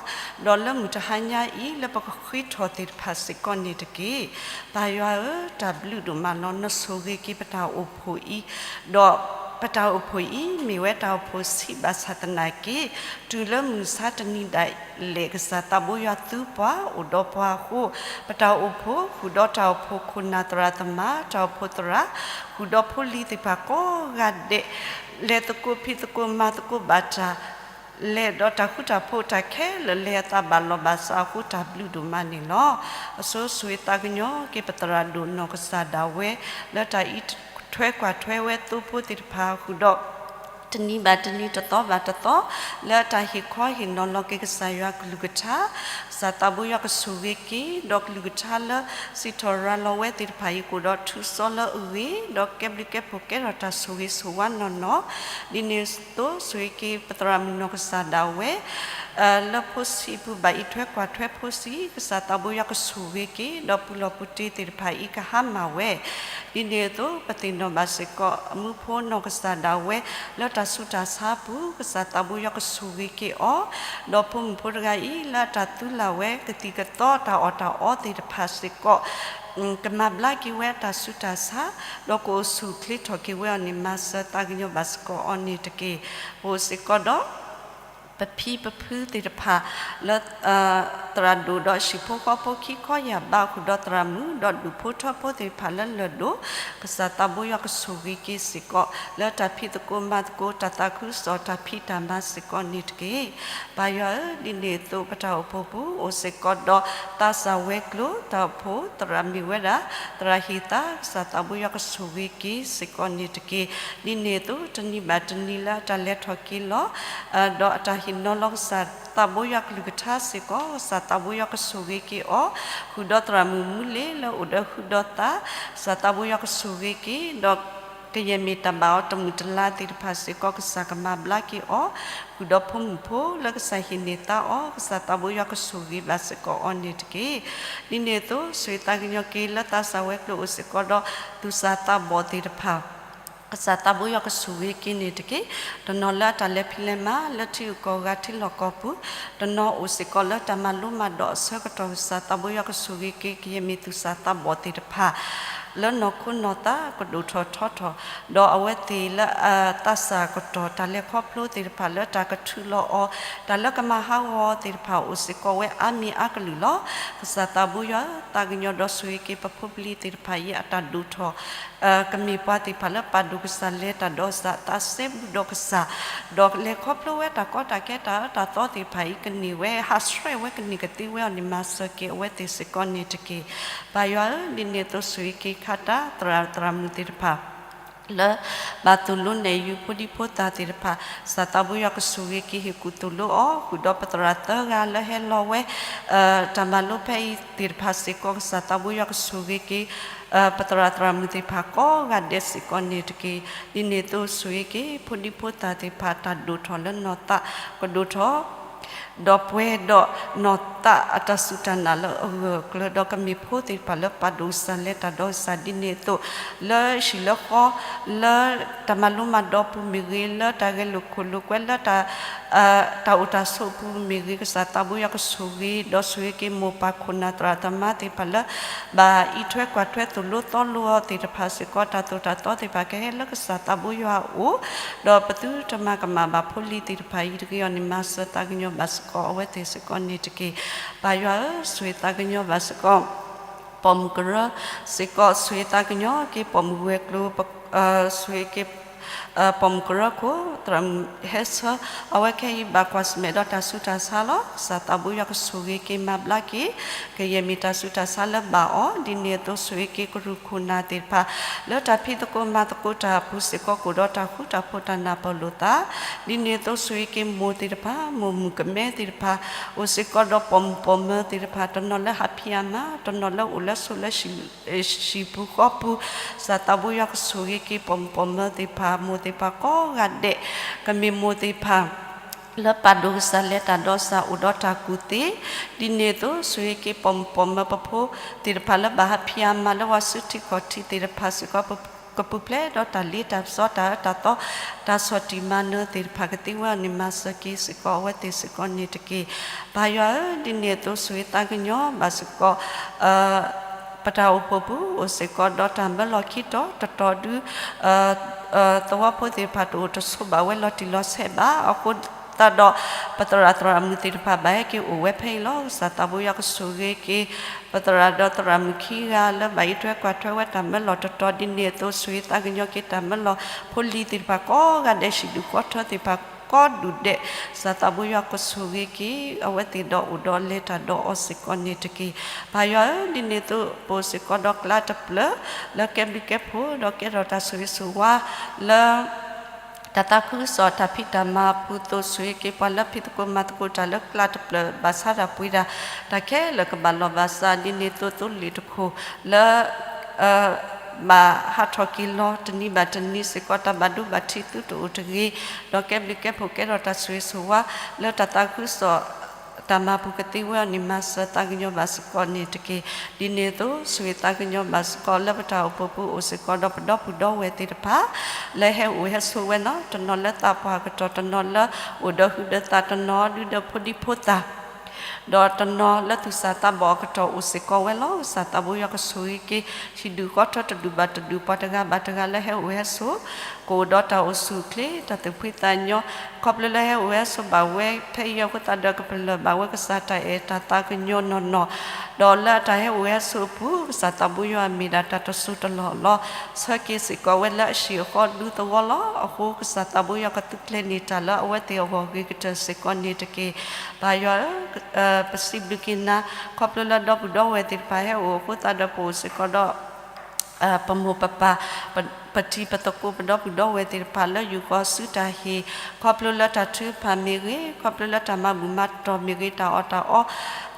ဒီးလၢမုၢ်တဟါညါအံၤ လၢပကဃ့ထီၣ်သ့ၣ်တဖၣ်စ့ၢ်ကီးန့ၣ်တက့ၢ်. ပၢ်ယွၤဧၢ, တၢ်ဘျုးဒိၣ်မးလီၤ. နဆိၣ်ဂ့ၤက့ၤပတၢ်အိၣ်ဖှိၣ်အံၤ, ဒီးပတၢ်အိၣ်ဖှိၣ်အံၤ မ့ၢ်ဝဲတၢ်အိၣ်ဖှိၣ်ဆံးဘၣ်ဆၣ်သနာ်က့ တုၤလၢမုၢ်ဆါတနံၤဒၣ်လဲာ် ကစၢ်သးဘိယွၤသုပှၤ အိၣ်ဒီးပှၤအဃိ, ပတၢ်အိၣ်ဖှိၣ် ဃုာ်ဒီးတၢ်အိၣ်ဖှိၣ်ခိၣ်နၢ်သရၣ်သမါ, တၢ်အိၣ်ဖှိၣ်သရၣ်, ဃုာ်ဒီးဖိလံၤသ့ၣ်တဖၣ်ကိးဂၤဒဲး, လဲၤသကိးဖံးသကိးမၤသကိးဘၣ်တၢ် လဲၤဒီးတၢ်ဃူတၢ်ဖိးတၢ်ခဲလၢာ် လဲၤအသးဘၣ်လီၤဘၣ်စးအဃိ တၢ်ဘျုးဒိၣ်မးန့ၣ်လီၤ. အဆိဆိၣ်ဂ့ၤသးကညီၤက့ၤ ပသရၣ်ဒိၣ်နီၢ်ကစၢ်ဒၣ်ဝဲ လၢတၢ်အံးထွဲကွၢ်ထွဲဝဲသိဖိသ့ၣ်တဖၣ်ဃုာ်ဒီး တနံၤဘၣ်တနံၤ တသီဘၣ်တသီ လၢအတၢ်ဟ့ၣ်ခီဟ့ၣ်နီၤလီၤက့ၤကစၢ်ယွၤကလုၢ်ကထါ, ကစၢ်သးဘိယွၤကဆိၣ်ဂ့ၤက့ၤ ဒီးကလုၢ်ကထါလၢစံးထီၣ်ရၤလီၤဝဲသ့ၣ်တဖၣ်အံၤ ကအိၣ်ဒီးထူးစီလၢအဂ့ၤ, ဒီးကဲဘျုးကဲဖှိၣ်ကဲထီၣ်တၢ်ဆိၣ်ဂ့ၤဆိၣ်ဝါနီၢ်နီၢ်, ဒ်န့ၣ်အသိး ဆိၣ်ဂ့ၤက့ၤပသရၣ်မုၣ်နီၢ်ကစၢ်ဒၣ်ဝဲ လၢဖိဆံးပူၤဘၣ်အံးထွဲကွၢ်ထွဲဖိဆံး, ကစၢ်သးဘိယွၤကဆိၣ်ဂ့ၤက့ၤ, ဒီးပူၤလီၢ်ပူၤတ့သ့ၣ်တဖၣ်အံၤကဟါမၢ်ဝဲ, ဒ်န့ၣ်အသိး ပသ့ၣ်နီၣ်ဘၣ်စ့ၢ်ကီး အမူဖိနီၢ်ကစၢ်ဒၣ်ဝဲ လၢတၢ်ဆူးတၢ်ဆါပူၤ, ကစၢ်သးဘိယွၤကဆိၣ်ဂ့ၤက့ၤအီၤ, ဒီးဖိမုၣ်ဖိတဂၤအံၤ လၢအတၢ်သူလၢ်ဝဲ ကသံၣ်ကသီတၢ်အီၣ်တၢ်အီသ့ၣ်တဖၣ်စ့ၢ်ကီး ကမၤဘျါက့ၤဝဲအတၢ်ဆူးတၢ်ဆါ, ဒီးကအိၣ်ဆူၣ်အိၣ်ချ့ထီၣ်က့ၤဝဲအီၤန့ၣ် မၤစၢၤသးကညီၤဘၣ်စ့ၢ်ကီးအီၤန့ၣ်တက့ၢ်. ပအိၣ်စ့ၢ်ကီးဒီး ပဖံပဖုသ့ၣ်တဖၣ် လၢ သရၣ်ဒိၣ်ဒီးဟံၣ်ဖိဃီဖိခံခီယၢ်ဘး ဃုာ်ဒီးသရၣ်မုၣ် ဒီးဒူၣ်ဖိထၢဖိသ့ၣ်တဖၣ်လၢလၢၢ်ဒိၣ်, ကစၢ်သးဘိယွၤကဆိၣ်ဂ့ၤက့ၤစ့ၢ်ကီး လၢတၢ်ဖံးသကိးမၤသကိး တၢ်သးခုကစီၣ် တၢ်ဖံးတၢ်မၤစ့ၢ်ကီးန့ၣ်တက့ၢ်. ပၢ်ယွၤဧၢ, ဒ်န့ၣ်အသိး ပတၢ်အိၣ်ဖှိၣ်ပူၤ အိၣ်စ့ၢ်ကီးဒီး သးစၢ်ဝဲၤကျိၤ တၢ်အိၣ်ဖှိၣ် သရၣ်မ့ၢ်ဝဲဒၣ် သရၣ်ဟ့ၣ်သး ကစၢ်သးဘိယွၤကဆိၣ်ဂ့ၤက့ၤစ့ၢ်ကီးန့ၣ်တက့ၢ်. ဒ်န့ၣ်အသိး တနံၤဘၣ်တနံၤလၢအတၢ်လဲၤထီၣ်က့ၤလီၤ ဒီးအတၢ်ဟ့ၣ်နီၤလီၤကစၢ်သးဘိယွၤကလုၢ်ကထါစ့ၢ်ကီး ကစၢ်သးဘိယွၤကဆိၣ်ဂ့ၤက့ၤအီၤ, ဃုာ်ဒီးသရၣ်မုၣ်မူလ့ၤလၢအိၣ်ဒီးဟုဒီးသး, ကစၢ်သးဘိယွၤကဆိၣ်ဂ့ၤက့ၤ, ဒီးကယဲၢ်မ့ၢ်တၢ်ဘၣ်အီၤတမုာ်တလၤသ့ၣ်တဖၣ်စ့ၢ်ကီး ကစၢ်ကမၤဘျါက့ၤအီၤ, ဃုာ်ဒီးဖိမုၣ်ဖိလၢကစၢ်ဟ့ၣ်န့ၢ်သါအီၤ ကစၢ်သးဘိယွၤကဆိၣ်ဂ့ၤဘၣ်စ့ၢ်ကီးအီၤန့ၣ်တက့ၢ်. ဒ်န့ၣ်အသိး ဆိၣ်ဂ့ၤသးကညီၤက့ၤလၢသးစၢ်ဝဲၤကျိၤအိၣ်စ့ၢ်ကီးဒီး သူၣ်စၢ်သးဘီၣ်သ့ၣ်တဖၣ် ကစၢ်သးဘိယွၤကဆိၣ်ဂ့ၤက့ၤန့ၣ်တက့ၢ်. တနီၤလၢအတၢ်လဲၤဖံးလဲၤမၤ လၢထံဂုၤကီၢ်ဂၤထံလီၢ်ကီၢ်ပူၤ, တနီၤအိၣ်စ့ၢ်ကီးလၢတၢ်မၤလိမၤဒိးအဆၢကတီၢ် ကစၢ်သးဘိယွၤကဆိၣ်ဂ့ၤက့ၤ ကယဲၢ်မ့ၢ်သူၣ်စၢ်သးဘီၣ်သ့ၣ်တဖၣ် လၢနီၢ်ခိနီၢ်သးကဒိၣ်ထီၣ်ထီထီၣ်, ဒီးအဝဲသ့ၣ်လၢအသးစၢ်ကတီၢ် တၢ်လဲၤခီဖျိသ့ၣ်တဖၣ်လၢတၢ်ကထုးလီၤအီၤ, တၢ်လၢကမၤဟးဂီၤသ့ၣ်တဖၣ်အိၣ်စ့ၢ်ကီးဝဲအါမံၤအါကလုာ်လီၤ. ကစၢ်သးဘိယွၤ သးကညီၤဒီးဆိၣ်ဂ့ၤက့ၤပဖိပလံၤသ့ၣ်တဖၣ်အံၤအတၢ်ဒိၣ်ထီၣ် ကမ့ၢ်ပှၤသ့ၣ်တဖၣ်လၢပာ်ဒိၣ်ကစၢ် လဲၤတၢ်ဒီးကစၢ် သးစဲဘူးဒီးကစၢ်, ဒီးလဲၤခီဖျိဝဲတၢ်ကီတၢ်ခဲတၢ်အၢတၢ်သီသ့ၣ်တဖၣ်အံၤကန့ၢ်ဝဲ ဟးဆှဲးဝဲကန့ၢ်ကသ့ဝဲအီၤန့ၣ် မၤစၢၤက့ၤအဝဲသ့ၣ်စ့ၢ်ကီးန့ၣ်တက့ၢ်. ပၢ်ယွၤဧၢ, ဒ်န့ၣ်အသိးဆိၣ်ဂ့ၤက့ၤခါတၢ်သရၣ်သရၣ်မုၣ်သ့ၣ်တဖၣ် လၢဘၣ်သိၣ်လိနဲၣ်ယုၤဖိဒံဖိသၣ်သ့ၣ်တဖၣ်, ကစၢ်သးဘိယွၤကဆိၣ်ဂ့ၤက့ၤဟ့ၣ်ကူၣ်သိၣ်လိအီၤ, ဃုာ်ဒီးပသရၣ်သၢဂၤလၢဟဲလီၤဝဲ တၢ်မၤလိဖဲအံၤသ့ၣ်တဖၣ်စ့ၢ်ကီး ကစၢ်သးဘိယွၤကဆိၣ်ဂ့ၤက့ၤ ပသရၣ်သရၣ်မုၣ်သ့ၣ်တဖၣ်ကိးဂၤဒဲးစ့ၢ်ကီးန့ၣ်တက့ၢ်. ဒ်န့ၣ်အသိးဆိၣ်ဂ့ၤက့ၤ ဖိဒံဖိသၣ်သ့ၣ်တဖၣ် တၢ်ဒိၣ်ထီၣ်လၢနီၢ်သးကဒိၣ်ထီၣ် ဒီးပှဲၤဒီးနီၢ်သးအတၢ်စူၢ်တၢ်နာ်လၢအဂၢၢ်အကျၢၤ ဒီးကမ့ၢ်ဖိသ့ၣ်တဖၣ်လၢပာ်ဒိၣ်ကစၢ် လဲၤတၢ်ဒီးကစၢ် ဒ်န့ၣ်အသိး လၢဟံၣ်လၢဃီ လၢတၢ်မၤလိမၤဒိးပူၤမ့ၢ်ဂ့ၤ, လၢတၢ်ဂဲၤလိာ်ခိၣ်လိာ်ကွဲ လၢ တၢ်အိၣ်တၢ်ဆိးပူၤမ့ၢ်ဂ့ၤ, ကစၢ်သးဘိယွၤကဆိၣ်ဂ့ၤ ဒီးဆိၣ်ဂ့ၤက့ၤမိၢ်ပၢ်ခိၣ်နၢ်သရၣ်သမါသ့ၣ်တဖၣ်လၢ ဘၣ်အံးထွဲကွၢ်ထွဲသိၣ်လိသီလိအီၤသ့ၣ်တဖၣ်စ့ၢ်ကီး တၢ်သိၣ်တၢ်သီသ့ၣ်တဖၣ်ကဟဲလၢကစၢ်သးဘိယွၤအအိၣ်, ဒီးပသုတမၤကမၣ်ဘၣ်ဖိလံၤသ့ၣ်တဖၣ်အံၤတဂ့ၤအီၤန့ၣ် မၤစၢၤသးကညီၤဘၣ်စ့ၢ်ကီးအဝဲသ့ၣ်စ့ၢ်ကီးန့ၣ်တက့ၢ်. ပၢ်ယွၤဧၢ, ဆိၣ်ဂ့ၤသးကညီၤဘၣ်စ့ၢ်ကီး ပိာ်မုၣ်ကရၢစ့ၢ်ကီး, ဆိၣ်ဂ့ၤသးကညီၤက့ၤပိာ်မုၣ်ဝဲၤကျိၤ, ဆိၣ်ဂ့ၤက့ၤ ပိာ်မုၣ်ကရၢခိၣ် သရၣ်မုၣ်ဟဲဆၢ, အဝဲခဲအံၤဘၣ်ကွၢ်ဆၢၣ်မဲာ်ဒီးတၢ်ဆူးတၢ်ဆါလီၤ. ကစၢ်သးဘိယွၤကဆိၣ်ဂ့ၤက့ၤမၤဘျါက့ၤ ကယဲၢ်မ့ၢ်တၢ်ဆူးတၢ်ဆါလၢဘၣ်အီၤ, ဒ်န့ၣ်အသိးဆိၣ်ဂ့ၤက့ၤကရူၢ်ခိၣ်နၢ်သ့ၣ်တဖၣ် လၢတၢ်ဖံးသကိးမၤသကိးတၢ်အပူၤစ့ၢ်ကီး ကအိၣ်ဒီးတၢ်ဃူတၢ်ဖိးတၢ်နၢ်ပၢၢ်လိာ်သး, ဒ်န့ၣ်အသိးဆိၣ်ဂ့ၤက့ၤမိၢ်သ့ၣ်တဖၣ်, မိၢ်မုၣ်ကမဲသ့ၣ်တဖၣ်, အိၣ်စ့ၢ်ကီးဒီးပိာ်မုၣ်ပိာ်မၢၤသ့ၣ်တဖၣ်, တနီၤလၢဟးဖံးအမါ, တနီၤလၢအိၣ်လၢဆိးလၢ ဟံၣ်ပူၤဃီပူၤ, ကစၢ်သးဘိယွၤကဆိၣ်ဂ့ၤက့ၤပိာ်မုၣ်ပိာ်မၢၤသ့ၣ်တဖၣ်, မိၢ်သ့ၣ်တဖၣ်ကိးဂၤဒဲး, ကမ့ၢ်မိၢ်သ့ၣ်တဖၣ် လၢပာ်ဒိၣ်ကစၢ် လဲၤတၢ်ဒီးကစၢ် အိၣ်ဒီးတၢ်ကူၣ်သ့, ဒ်န့ၣ်အသိးဆိၣ်ဂ့ၤက့ၤပိာ်မုၣ်ပိာ်မၢၤပဖိသ့ၣ်တဖၣ်လၢဘၣ်ဟးဖံးအမါလၢဝဲဆူထံခီၣ်ထံးသ့ၣ်တဖၣ်စ့ၢ်ကီး ကပူၤဖျဲးဒီးတၢ်လ့တၢ်ပစီတၢ်အၢတၢ်သီ, တၢ်ဆီၣ်တံၢ်မၤနၢၤသ့ၣ်တဖၣ်ကသ့ဝဲအီၤန့ၣ် မၤစၢၤက့ၤစ့ၢ်ကီးအဝဲသ့ၣ်စ့ၢ်ကီးန့ၣ်တက့ၢ်. ပၢ်ယွၤဧၢ, ဒ်န့ၣ်အသိးဆိၣ်ဂ့ၤသးကညီၤဘၣ်စ့ၢ်ကီး ပတၢ်အိၣ်ဖှိၣ်ပူၤ အိၣ်စ့ၢ်ကီးဒီးတၢ်မၢလီၤခံတီၤတတီၤဒု သဝီဖိသ့ၣ်တဖၣ်တအိၣ်တဆိးဘၣ်ဝဲလီၤတံၢ်လီၤဆဲးဘၣ်. အဃိသတးဒီး ပသရၣ်သရၣ်မုၣ်သ့ၣ်တဖၣ်ဘၣ်ဟဲက့ၤအိၣ်ဝဲဖဲအံၤလီၤ. ကစၢ်သးဘိယွၤကဆိၣ်ဂ့ၤက့ၤ ပသရၣ်ဒီးသရၣ်မုၣ်ခံဂၤလၢဘၣ်အံးထွဲကွၢ်ထွဲဝဲတၢ်မၢလီၤတတီၤ ဒ်န့ၣ်အသိးဆိၣ်ဂ့ၤသးကညီၤက့ၤတၢ်မၢလီၤဖိလံၤသ့ၣ်တဖၣ်ကိးဂၤဒဲး ဟံၣ်ဒူၣ်ဃီထၢသ့ၣ်တဖၣ်ကိးဒူၣ်ဒဲး, ကစၢ်သးဘိယွၤကဆိၣ်ဂ့ၤက့ၤ အဝဲသ့ၣ်ဒီးအိၣ်ဒီးလဲၤတၢ်ဒီးအီၤစ့ၢ်ကီးန့ၣ်တက့ၢ်. ပၢ်ယွၤဧၢ, ဒ်န့ၣ်အသိးပအိၣ်စ့ၢ်ကီးဒီးကျါတဖျၢၣ် လၢကဲဘျုးကဲဖှိၣ် ဒီးကဲထီၣ်တၢ်ဆိၣ်ဂ့ၤဆိၣ်ဝါလၢ တၢ်သးခုကစီၣ်တၢ်ဖံးတၢ်မၤအပူၤအသိး ဆိၣ်ဂ့ၤက့ၤပှၤလၢဖံးသကိးမၤသကိးတၢ်လၢကျါတဖျၢၣ် ဘၣ်ဆါတၢ်ပှ့ၤတၢ် တၢ်ခဲလၢာ်ကဘၣ်လီၢ်ဘၣ်စး ဒ်န့ၣ်အသိးသိလ့ၣ်တခိၣ်လၢ ဘၣ်ဟးထီၣ်က့ၤလီၤတနံၤဘၣ်တနံၤစ့ၢ်ကီး တၢ်ဘၣ်ဒိဘၣ်ထံးသုတအိၣ်တဂ့ၤ, ဒီးကဲဘျုးကဲဖှိၣ်ကဲထီၣ်တၢ်ဆိၣ်ဂ့ၤဆိၣ်ဝါ လၢတၢ်သးခုကစီၣ် တၢ်မၤပူၤကသ့ဝဲအီၤန့ၣ် မၤစၢၤသးကညီၤဘၣ်စ့ၢ်ကီးန့ၣ်တက့ၢ်. ဒ်န့ၣ်အသိး ဆိၣ်ဂ့ၤသးကညီၤဘၣ်စ့ၢ်ကီးလၢပတၢ်အိၣ်ဖှိၣ်ပူၤအိၣ်စ့ၢ်ကီးဒီးပဒီပုၢ်ဒီဝဲၢ်သ့ၣ်တဖၣ် လၢဟဲအိၣ်ဟဲဆိးဝဲလီၤ. တနီၤလၢသးပှၢ်အကတီၢ်, တနီၤလၢအိၣ်ဒီးဟုးဒီးသး, တနီၤဒုးဒီးဖိဒံဖိသၣ် ဒီးတနီၤလၢသူၣ်စၢ်သးဘီၣ်အကတီၢ်အိၣ်စ့ၢ်ကီးဝဲလီၤ. ကစၢ်သးဘိယွၤကဆိၣ်ဂ့ၤက့ၤ ဟံၣ်ဒူၣ်ဃီထၢတဒူၣ်ဘၣ်တဒူၣ် ပှၤတဂၤဘၣ်တဂၤလၢဟဲအိၣ်ဟဲဆိး ကအိၣ်ဒီးတၢ်အိၣ်ဆူၣ်အိၣ်ချ့ တၢ်သူၣ်ဖှံသးညီ, ခီဖျိလၢဟဲအိၣ်ဟဲဆိးဘၣ်ဝဲဖဲအံၤအဃိသတးဒီး ကပလၢၢ်ဘၣ်ဝဲကစၢ်တၢ်အဲၣ်တၢ်သးကညီၤနီၢ်နီၢ်, ဒီးလၢအတၢ်ဟဲအိၣ်ဟဲဆိးအပူၤ ကစၢ်သးဘိယွၤမ့ၢ်ဒၣ်တၢ်တစိၢ်တလီၢ်လီၤ. ဆၢက့ၤစ့ၢ်ကီးဝဲလၢအဟံၣ်အဃီဒူသဝီလီၤ. အဃိကစၢ်သးဘိယွၤကသူကျဲၤန့ၢ်တၢ်လၢအဝဲသ့ၣ်အဂီၢ်ဂ့ၤကတၢၢ်စ့ၢ်ကီးန့ၣ်တက့ၢ်. ပၢ်ယွၤဧၢ, ပစံးဘျုးက့ၤနၤ ခီဖျိလၢဒီပုၢ်ဒီဝဲၢ်သ့ၣ်တဖၣ်ဟဲအိၣ်အဃိသတးဒီး ပအိၣ်စ့ၢ်ကီးဒီး ပမိၢ်ပပၢ်, ပ ပတံၤပသကိး ပဒီပုၢ်ဒီဝဲၢ်သ့ၣ်တဖၣ်လၢယိၤကီၢ်စုတၢ်ဟ့ၣ်, ခီဖျိလၢတၢ်ထုကဖၣ်မ့ၢ်ဂ့ၤ, ခီဖျိလၢတၢ်မၤဘူၣ်မၤတီၢ်မ့ၢ်ဂ့ၤ, တၢ်အီၣ်တၢ်အီ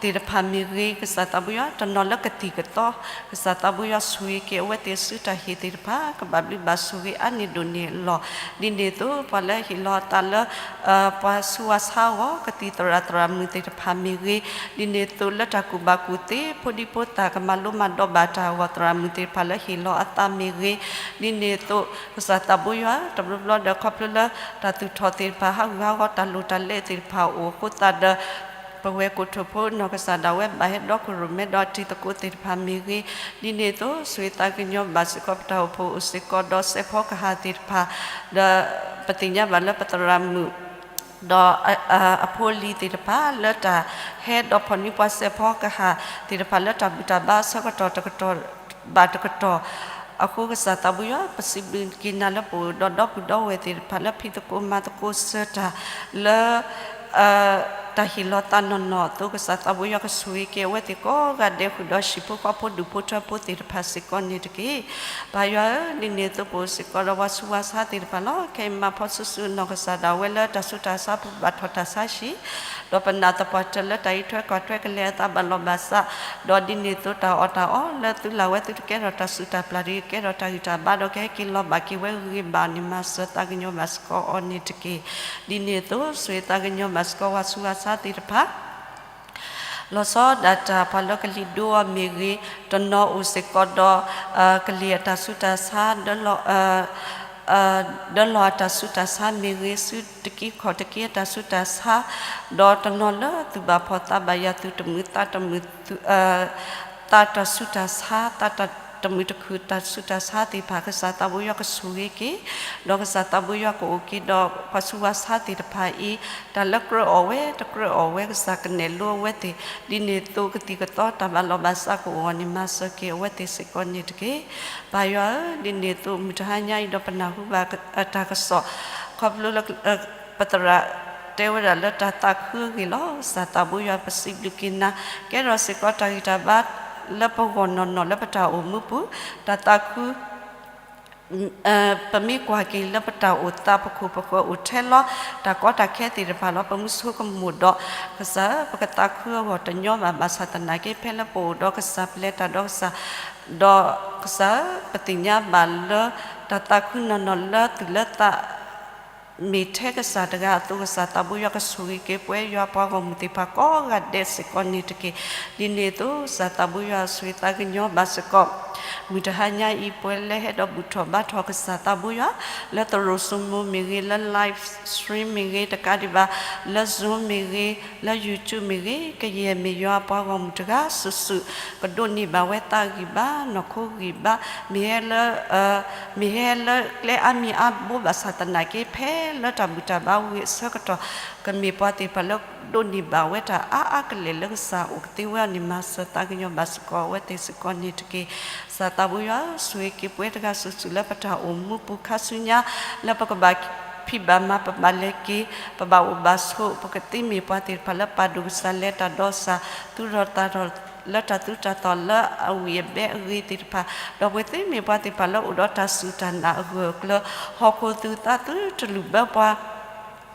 သ့ၣ်တဖၣ်မ့ၢ်ဂ့ၤ, ကစၢ်သးဘိယွၤ တနီၤလၢကသံၣ်ကသီ, ကစၢ်သးဘိယွၤဆိၣ်ဂ့ၤက့ၤအဝဲသ့ၣ်စုတၢ်ဟ့ၣ်သ့ၣ်တဖၣ် ကဘၣ်ဘျုးဘၣ်ဆိၣ်ဂ့ၤအါန့ၢ်ဒိၣ်န့ၢ်အလီၢ်. ဒ်န့ၣ်အသိး ပှၤလၢဟ့ၣ်လီၤအသးလၢ ပှၤဆူးဝါဆါအဂီၢ် ကသံၣ်သရၣ်သရၣ်မုၣ်သ့ၣ်တဖၣ်မ့ၢ်ဂ့ၤ, ဒ်န့ၣ်အသိးလၢတၢ်ကူၣ်ဘၣ်ကူၣ်သ့ ဖိဒံဖိသၣ်ကမၤလိမၤဒိးဘၣ်တၢ်အဂီၢ် သရၣ်မုၣ်သ့ၣ်တဖၣ်လၢဟ့ၣ်လီၤအသးမ့ၢ်ဂ့ၤ, ဒ်န့ၣ်အသိး ကစၢ်သးဘိယွၤ တဘျီဘျီဒီး ခီဖျိလၢတၢ်သူၣ်ထီၣ်သ့ၣ်တဖၣ် ဟးဂူာ်ဟးဂီၤတၢ်လိၣ်တၢ်လဲသ့ၣ်တဖၣ်အိၣ်အဃိသတးဒီး ပဝဲၢ်ကိတိာ်ဖိနီၢ်ကစၢ်ဒၣ်ဝဲ ဘၣ်ဟဲဒီးကရူၢ်မဲဒီးအတံၤသကိးသ့ၣ်တဖၣ်မ့ၢ်ဂ့ၤ, ဒ်န့ၣ်အသိး ဆိၣ်ဂ့ၤသးကညီၤဘၣ်စ့ၢ်ကီး ပတၢ်အိၣ်ဖှိၣ်အိၣ်စ့ၢ်ကီးဒီးစဲးဖီကဟၣ်သ့ၣ်တဖၣ်, ဒီးပသ့ၣ်ညါဘၣ်လၢပသရၣ်မုၣ် ဒီးအဖိအလံၤသ့ၣ်တဖၣ် လၢတၢ်ဟဲဒီးဖီၣ်န့ၢ်ပှၤစဲးဖီကဟၣ်သ့ၣ်တဖၣ် လၢတၢ်ဘူၣ်တၢ်ဘါအဆၢကတီၢ်တကတီၢ်ဘၣ်တကတီၢ် အဃိကစၢ်သးဘိယွၤ ပစံးဘျုးက့ၤနၤလၢပအိၣ်ဒီးဒီပုၢ်ဒီဝဲၢ်သ့ၣ်တဖၣ် လၢဖံးသကိးမၤသကိးစၢၤတၢ် လၢ တၢ်ဟ့ၣ်လီၤသးနီၢ်နီၢ်အသိး ကစၢ်သးဘိယွၤကဆိၣ်ဂ့ၤက့ၤအဝဲသ့ၣ်ကိးဂၤဒဲးဃုာ်ဒီးဟံၣ်ဖိဃီဖိဒူၣ်ဖိထၢဖိသ့ၣ်တဖၣ်စ့ၢ်ကီးန့ၣ်တက့ၢ်. ပၢ်ယွၤဧၢ, ဒ်န့ၣ်အသိးပအိၣ်စ့ၢ်ကီးဒီးပှၤဆူးဝါဆါသ့ၣ်တဖၣ်လီၤ. ခဲအံၤမၤဖီဆူၣ်ဆူၣ်နီၢ်ကစၢ်ဒၣ်ဝဲလၢတၢ်ဆူးတၢ်ဆါပူၤ ဘၣ်ထီၣ်တၢ်ဆါဟံၣ်, ဒီးပနာ်သပှၢ်တၢၢ်လၢတၢ်အံးထွဲကွၢ်ထွဲကလဲၤအသးဘၣ်လီၤဘၣ်စး, ဒီးဒ်န့ၣ်အသိးတၢ်အီၣ်တၢ်အီလၢသုလၢ်ဝဲသုတကဲထီၣ်တၢ်စုၣ်တၢ်ပျၢ်တဂ့ၤ ကဲထီၣ်တၢ်ဂံၢ်တၢ်ဘါ ဒီးကဟဲက့ၤလီၤဘၣ်က့ၤဝဲဂ့ၤဂ့ၤဘၣ်န့ၣ် မၤစၢၤသးကညီၤဘၣ်စ့ၢ်ကီးအီၤန့ၣ်တက့ၢ်. ဒ်န့ၣ်အသိး ဆိၣ်ဂ့ၤသးကညီၤဘၣ်စ့ၢ်ကီးပှၤဆူးဝါဆါသ့ၣ်တဖၣ် လီၤဆီဒၣ်တၢ်ပှၤလၢကလံၤဒိအီၤမ့ၢ်ဂ့ၤ, တနီၤအိၣ်စ့ၢ်ကီးဒီး ကလံၤအတၢ်ဆူးတၢ်ဆါ ဒၢလီၤအတၢ်ဆူးတၢ်ဆါမ့ၢ်ဂ့ၤ, စုတကံခီၣ်တကံအတၢ်ဆူးတၢ်ဆါ, ဒီးတနီၤလၢသူၣ်ဘၣ်ဖှီၣ်သးဘၣ်ယာ် သူၣ်တမုာ်သးတမုာ် သးတၢ်ဆူးတၢ်ဆါ သးတၢ်တမုာ်တခုၣ်တၢ်ဆူးတၢ်ဆါသ့ၣ်တဖၣ် ကစၢ်သးဘိယွၤကဆိၣ်ဂ့ၤက့ၤ, ဒီးကစၢ်သးဘိယွၤကအိၣ်က့ၤဒီးပှၤဆူးဝါဆါသ့ၣ်တဖၣ်အံၤ, တၢ်လၢကြၢးအီၣ်ဝဲ တကြၢးအီၣ်ဝဲ ကစၢ်ကနဲၣ်လိအဝဲသ့ၣ်, ဒ်န့ၣ်အသိးကသံၣ်ကသီတၢ်ဘၣ်လီၤဘၣ်စးကအိၣ်အီၤန့ၣ် မၤစၢၤက့ၤအဝဲသ့ၣ်စ့ၢ်ကီးန့ၣ်တက့ၢ်. ပၢ်ယွၤဧၢ, ဒ်န့ၣ်အသိးမုၢ်တဟါညါအံၤဒီးပနၢ်ဟူဘၣ်တၢ်ကစီၣ် ခီဖျိလၢ ပသရၣ်တဲဝဲဒၣ်လၢတၢ်သးခုအဂ့ၢ်လီၤ. ကစၢ်သးဘိယွၤပစံးဘျုးက့ၤနၤ, ကဲထီၣ်စ့ၢ်ကီးတၢ်ဂံၢ်တၢ်ဘါလၢပဂီၢ်နီၢ်နီၢ်လၢပတၢ်အိၣ်မူပူၤ, တၢ်သးခု ပမ့ၢ်ကွၢ်က့ၤလၢပတၢ်အိၣ်သး ပခိၣ်ပဃၢၤအိၣ်ထဲလီၤ, တၢ်ကီတၢ်ခဲသ့ၣ်တဖၣ်လီၤ ပမုဆိကမိၣ်ဒီး, ကစၢ်ဧၢ, ပကသးခုအဂီၢ်တညီဘၣ် ဘၣ်ဆၣ်သနာ်က့ ဖဲလၢပအိၣ်ဒီးကစၢ် ပလဲၤတၢ်ဒီးကစၢ်, ဒီးကစၢ်ဧၢ, ပသ့ၣ်ညါဘၣ်လၢ တၢ်သးခုနီၢ်နီၢ်လၢသူၣ်လၢသး မ့ၢ်ထဲကစၢ်တဂၤအသိး ကစၢ်သးဘိယွၤကဆိၣ်ဂ့ၤက့ၤပဝဲယွၤပှၤဂီၢ်မုၢ်သ့ၣ်တဖၣ်ကိးဂၤဒဲးစ့ၢ်ကီးန့ၣ်တက့ၢ်. ဒ်န့ၣ်အသိး ကစၢ်သးဘိယွၤဆိၣ်ဂ့ၤသးကညီၤဘၣ်စ့ၢ်ကီး မုၢ်တဟါညါအံၤ ပှၤလၢဟဲဒီးဘူၣ်ထီၣ်ဘါထီၣ်ကစၢ်သးဘိယွၤ လၢသရိာ်စိမိၤမ့ၢ်ဂ့ၤ, လၢ live stream မ့ၢ်ဂ့ၤ, တကးဒံးဘၣ် လၢ Zoom မ့ၢ်ဂ့ၤ, လၢ YouTube မ့ၢ်ဂ့ၤ, ကယဲၢ်မ့ၢ်ယွၤပှၤဂီၢ်မုၢ်တဂၤစုာ်စုာ် ကဒိးန့ၢ်ဘၣ်ဝဲသးဂံၢ်ဘါ နီၢ်ခိဂံၢ်ဘါ, မ့ၢ်ဟဲလၢ မ့ၢ်ဟဲလၢကျဲအါမံၤအါဘိဘၣ်ဆၣ်သနာ်က့ ဖဲလၢတၢ်ဘူၣ်တၢ်ဘါဝံၤအဆၢကတီၢ် ကမ့ၢ်ပှၤသ့ၣ်တဖၣ်လၢဒိးန့ၢ်ဘၣ်ဝဲတၢ်အါအါကလဲာ်လၢကစၢ်အိၣ်ကသ့ဝဲအီၤန့ၣ် မၤစၢၤသးကညီၤဘၣ်စ့ၢ်ကီးအဝဲသ့ၣ်စ့ၢ်ကီးန့ၣ်တက့ၢ်. ကစၢ်သးဘိယွၤ ဆိၣ်ဂ့ၤက့ၤပဝဲတဂၤစုာ်စုာ်လၢပတၢ်အိၣ်မူပူၤခါဆူညါ လၢပကဘၣ်ဖံးဘၣ်မၤ ပဘၣ်လဲၤက့ၤ ပဘၣ်အိၣ်ဘၣ်ဆိး ပကသ့မ့ၢ်ပှၤသ့ၣ်တဖၣ်လၢပာ်ဒိၣ်ကစၢ် လဲၤတၢ်ဒီးကစၢ် သူၣ်ထီၣ်သးထီၣ်လၢတၢ်သူၣ်တၢ်သီၣ်လၢအဝံၣ်အဘဲအဂ့ၤသ့ၣ်တဖၣ်, ဒီးပကသ့မ့ၢ်ပှၤသ့ၣ်တဖၣ်လၢအိၣ်ဒီးတၢ်စူၢ်တၢ်နာ်အဂၢၢ်အကျၢၤ, ဟီၣ်ခိၣ်သူၣ်သးသုတလုၢ်ဘၢပှၤ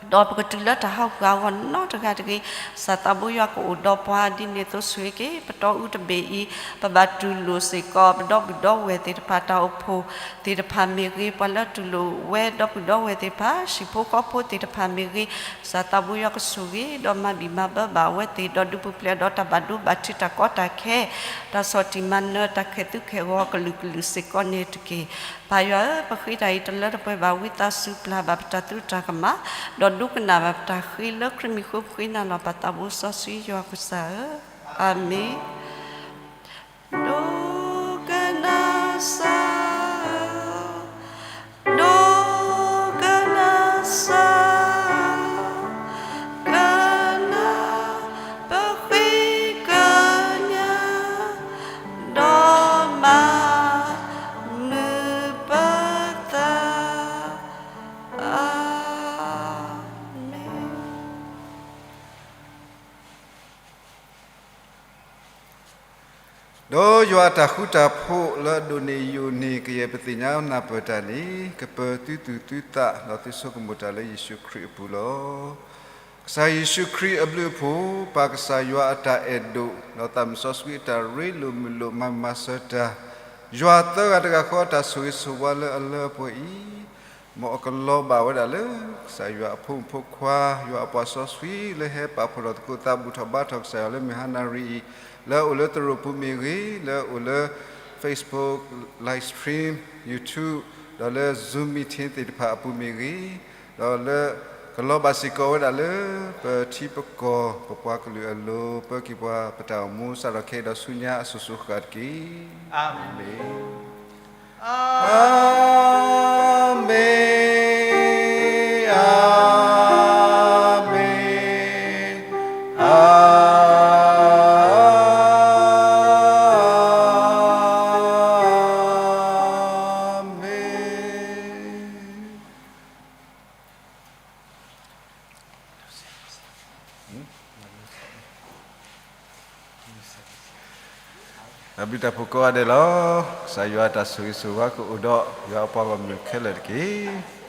ပ ဒီးပကတုၤလၢတၢ်ဟးဂူာ်ဟးဂီၤနီတဂၤတဂ့ၤ, ကစၢ်သးဘိယွၤကအိၣ်ဒီးပှၤဒ်န့ၣ်အသိးဆိၣ်ဂ့ၤက့ၤ ပတီၢ်အူတဘ့ၣ်အံၤ, ပဘၣ်တူၢ်လိာ်စ့ၢ်ကီး ပဒီပုၢ်ဒီဝဲၢ်သ့ၣ်တဖၣ်တၢ်အိၣ်ဖှိၣ်သ့ၣ်တဖၣ်မ့ၢ်ဂ့ၤ, ပှၤလၢတူၢ်လိာ်ဝဲဒီပုၢ်ဒီဝဲၢ်သ့ၣ်တဖၣ် ဟံၣ်ဖိဃီဖိသ့ၣ်တဖၣ်မ့ၢ်ဂ့ၤ, ကစၢ်သးဘိယွၤကဆိၣ်ဂ့ၤ ဒီးမၤဘံၣ်မၤဘၢဘၣ်အဝဲသ့ၣ် ဒီးဒုးပူၤဖျဲးဒီးတၢ်ဘၣ်ဒိဘၣ်ထံးတၢ်ကီတၢ်ခဲ တၢ်ဆီၣ်တံၢ်မၤနၢၤ တၢ်ခဲၣ်သူခဲၣ်ဂီၤကလုာ်ကလုာ်စ့ၢ်ကီးန့ၣ်တက့ၢ်. ပၢ်ယွၤဧၢ, ပဃ့တၢ်အံၤတလၢတပှဲၤဘၣ် ဝံသးစူၤပျၢ်ဘၣ်ပတၢ်သရူးတၢ်ကမၣ်, ဒီးဒိကနၣ်ဘၣ်ပတၢ်ဃ့လၢခရံာ်မံၤဃိ ပဃ့နၤလီၤ ပၢ်သးဘိစီဆှံယွၤကစၢ်ဧၢ, အၤမ့ၣ်. ဒိကနၣ်စၢ်, ဒိကနၣ်စၢ်, ကနၣ် ပဃ့ကညး, ဒီးမၤမုာ်ပသး, အၤမ့ၣ်. ဒီးယွၤအတၢ်ဃူတၢ်ဖိးလၢအဒိၣ်န့ၢ်ယိာ်န့ၢ်ကယဲၢ်ပသ့ၣ်ညါနၢ်ပၢၢ်တၢ်န့ၣ် ကပၢၤသုသူၣ်သုသး ဒီးသုဆိကမိၣ်တၢ်လၢယ့ၣ်ၡူးခရံာ်အပူၤလီၤ. ကစၢ်ယ့ၣ်ၡူးခရံာ်အဘျုးအဖှိၣ်, ပၢ်ကစၢ်ယွၤအတၢ်အဲၣ်ဒိၣ်, ဒီးသးစီဆှံအတၢ်ရ့လိာ်မုာ်လိာ်မၤမၤစၢၤတၢ်, ယွၤသၢဂၤတဂၤဃီအတၢ်ဆိၣ်ဂ့ၤဆိၣ်ဝါလၢအလၢအပှဲၤအံၤ, မ်အကလီၤဘၣ်ဝဲဒၣ်လၢ ကစၢ်ယွၤအဖိမုၣ်ဖိခွါ, ယွၤအပှၤစီဆှံလၢဟဲပာ်ဖှိၣ်ထီၣ်သကိးသးဘူၣ်ထီၣ်ဘါထီၣ်ကစၢ်ယွၤလၢမုၢ်ဟါနၣ်ရံၣ်အံၤ, လၢအအိၣ်လၢသရိာ်ပူၤမ့ၢ်ဂ့ၤ, လၢအအိၣ်လၢ Facebook, live stream, YouTube, ဒီးလၢ Zoom meeting သ့ၣ်တဖၣ်အပူၤမ့ၢ်ဂ့ၤ, ဒီးလၢကလီၤဘၣ်စ့ၢ်ကီးဝဲဒၣ်လၢ ပထံပကီၢ် ပပှၤကလုာ်အလိၤ ပၢက့ၤပှၤပတၢ်အိၣ်မူစးထီၣ်ခဲအံၤဒီးဆူညါအစိၤစိၤအဃၣ်တက့ၢ်. အၤမ့ၣ်, အၤမ့ၣ်, အၤမ့ၣ်, အၤမ့ၣ်. တၢ်ဘျုးတၢ်ဖှိၣ်ကိးဂၤဒဲးလီၤ. ကစၢ်ယွၤအတၢ်ဆိၣ်ဂ့ၤဆိၣ်ဝါကအိၣ်ဒီးယွၤအပှၤဂီၢ်မုၢ်ခဲလၢာ်တက့ၢ်.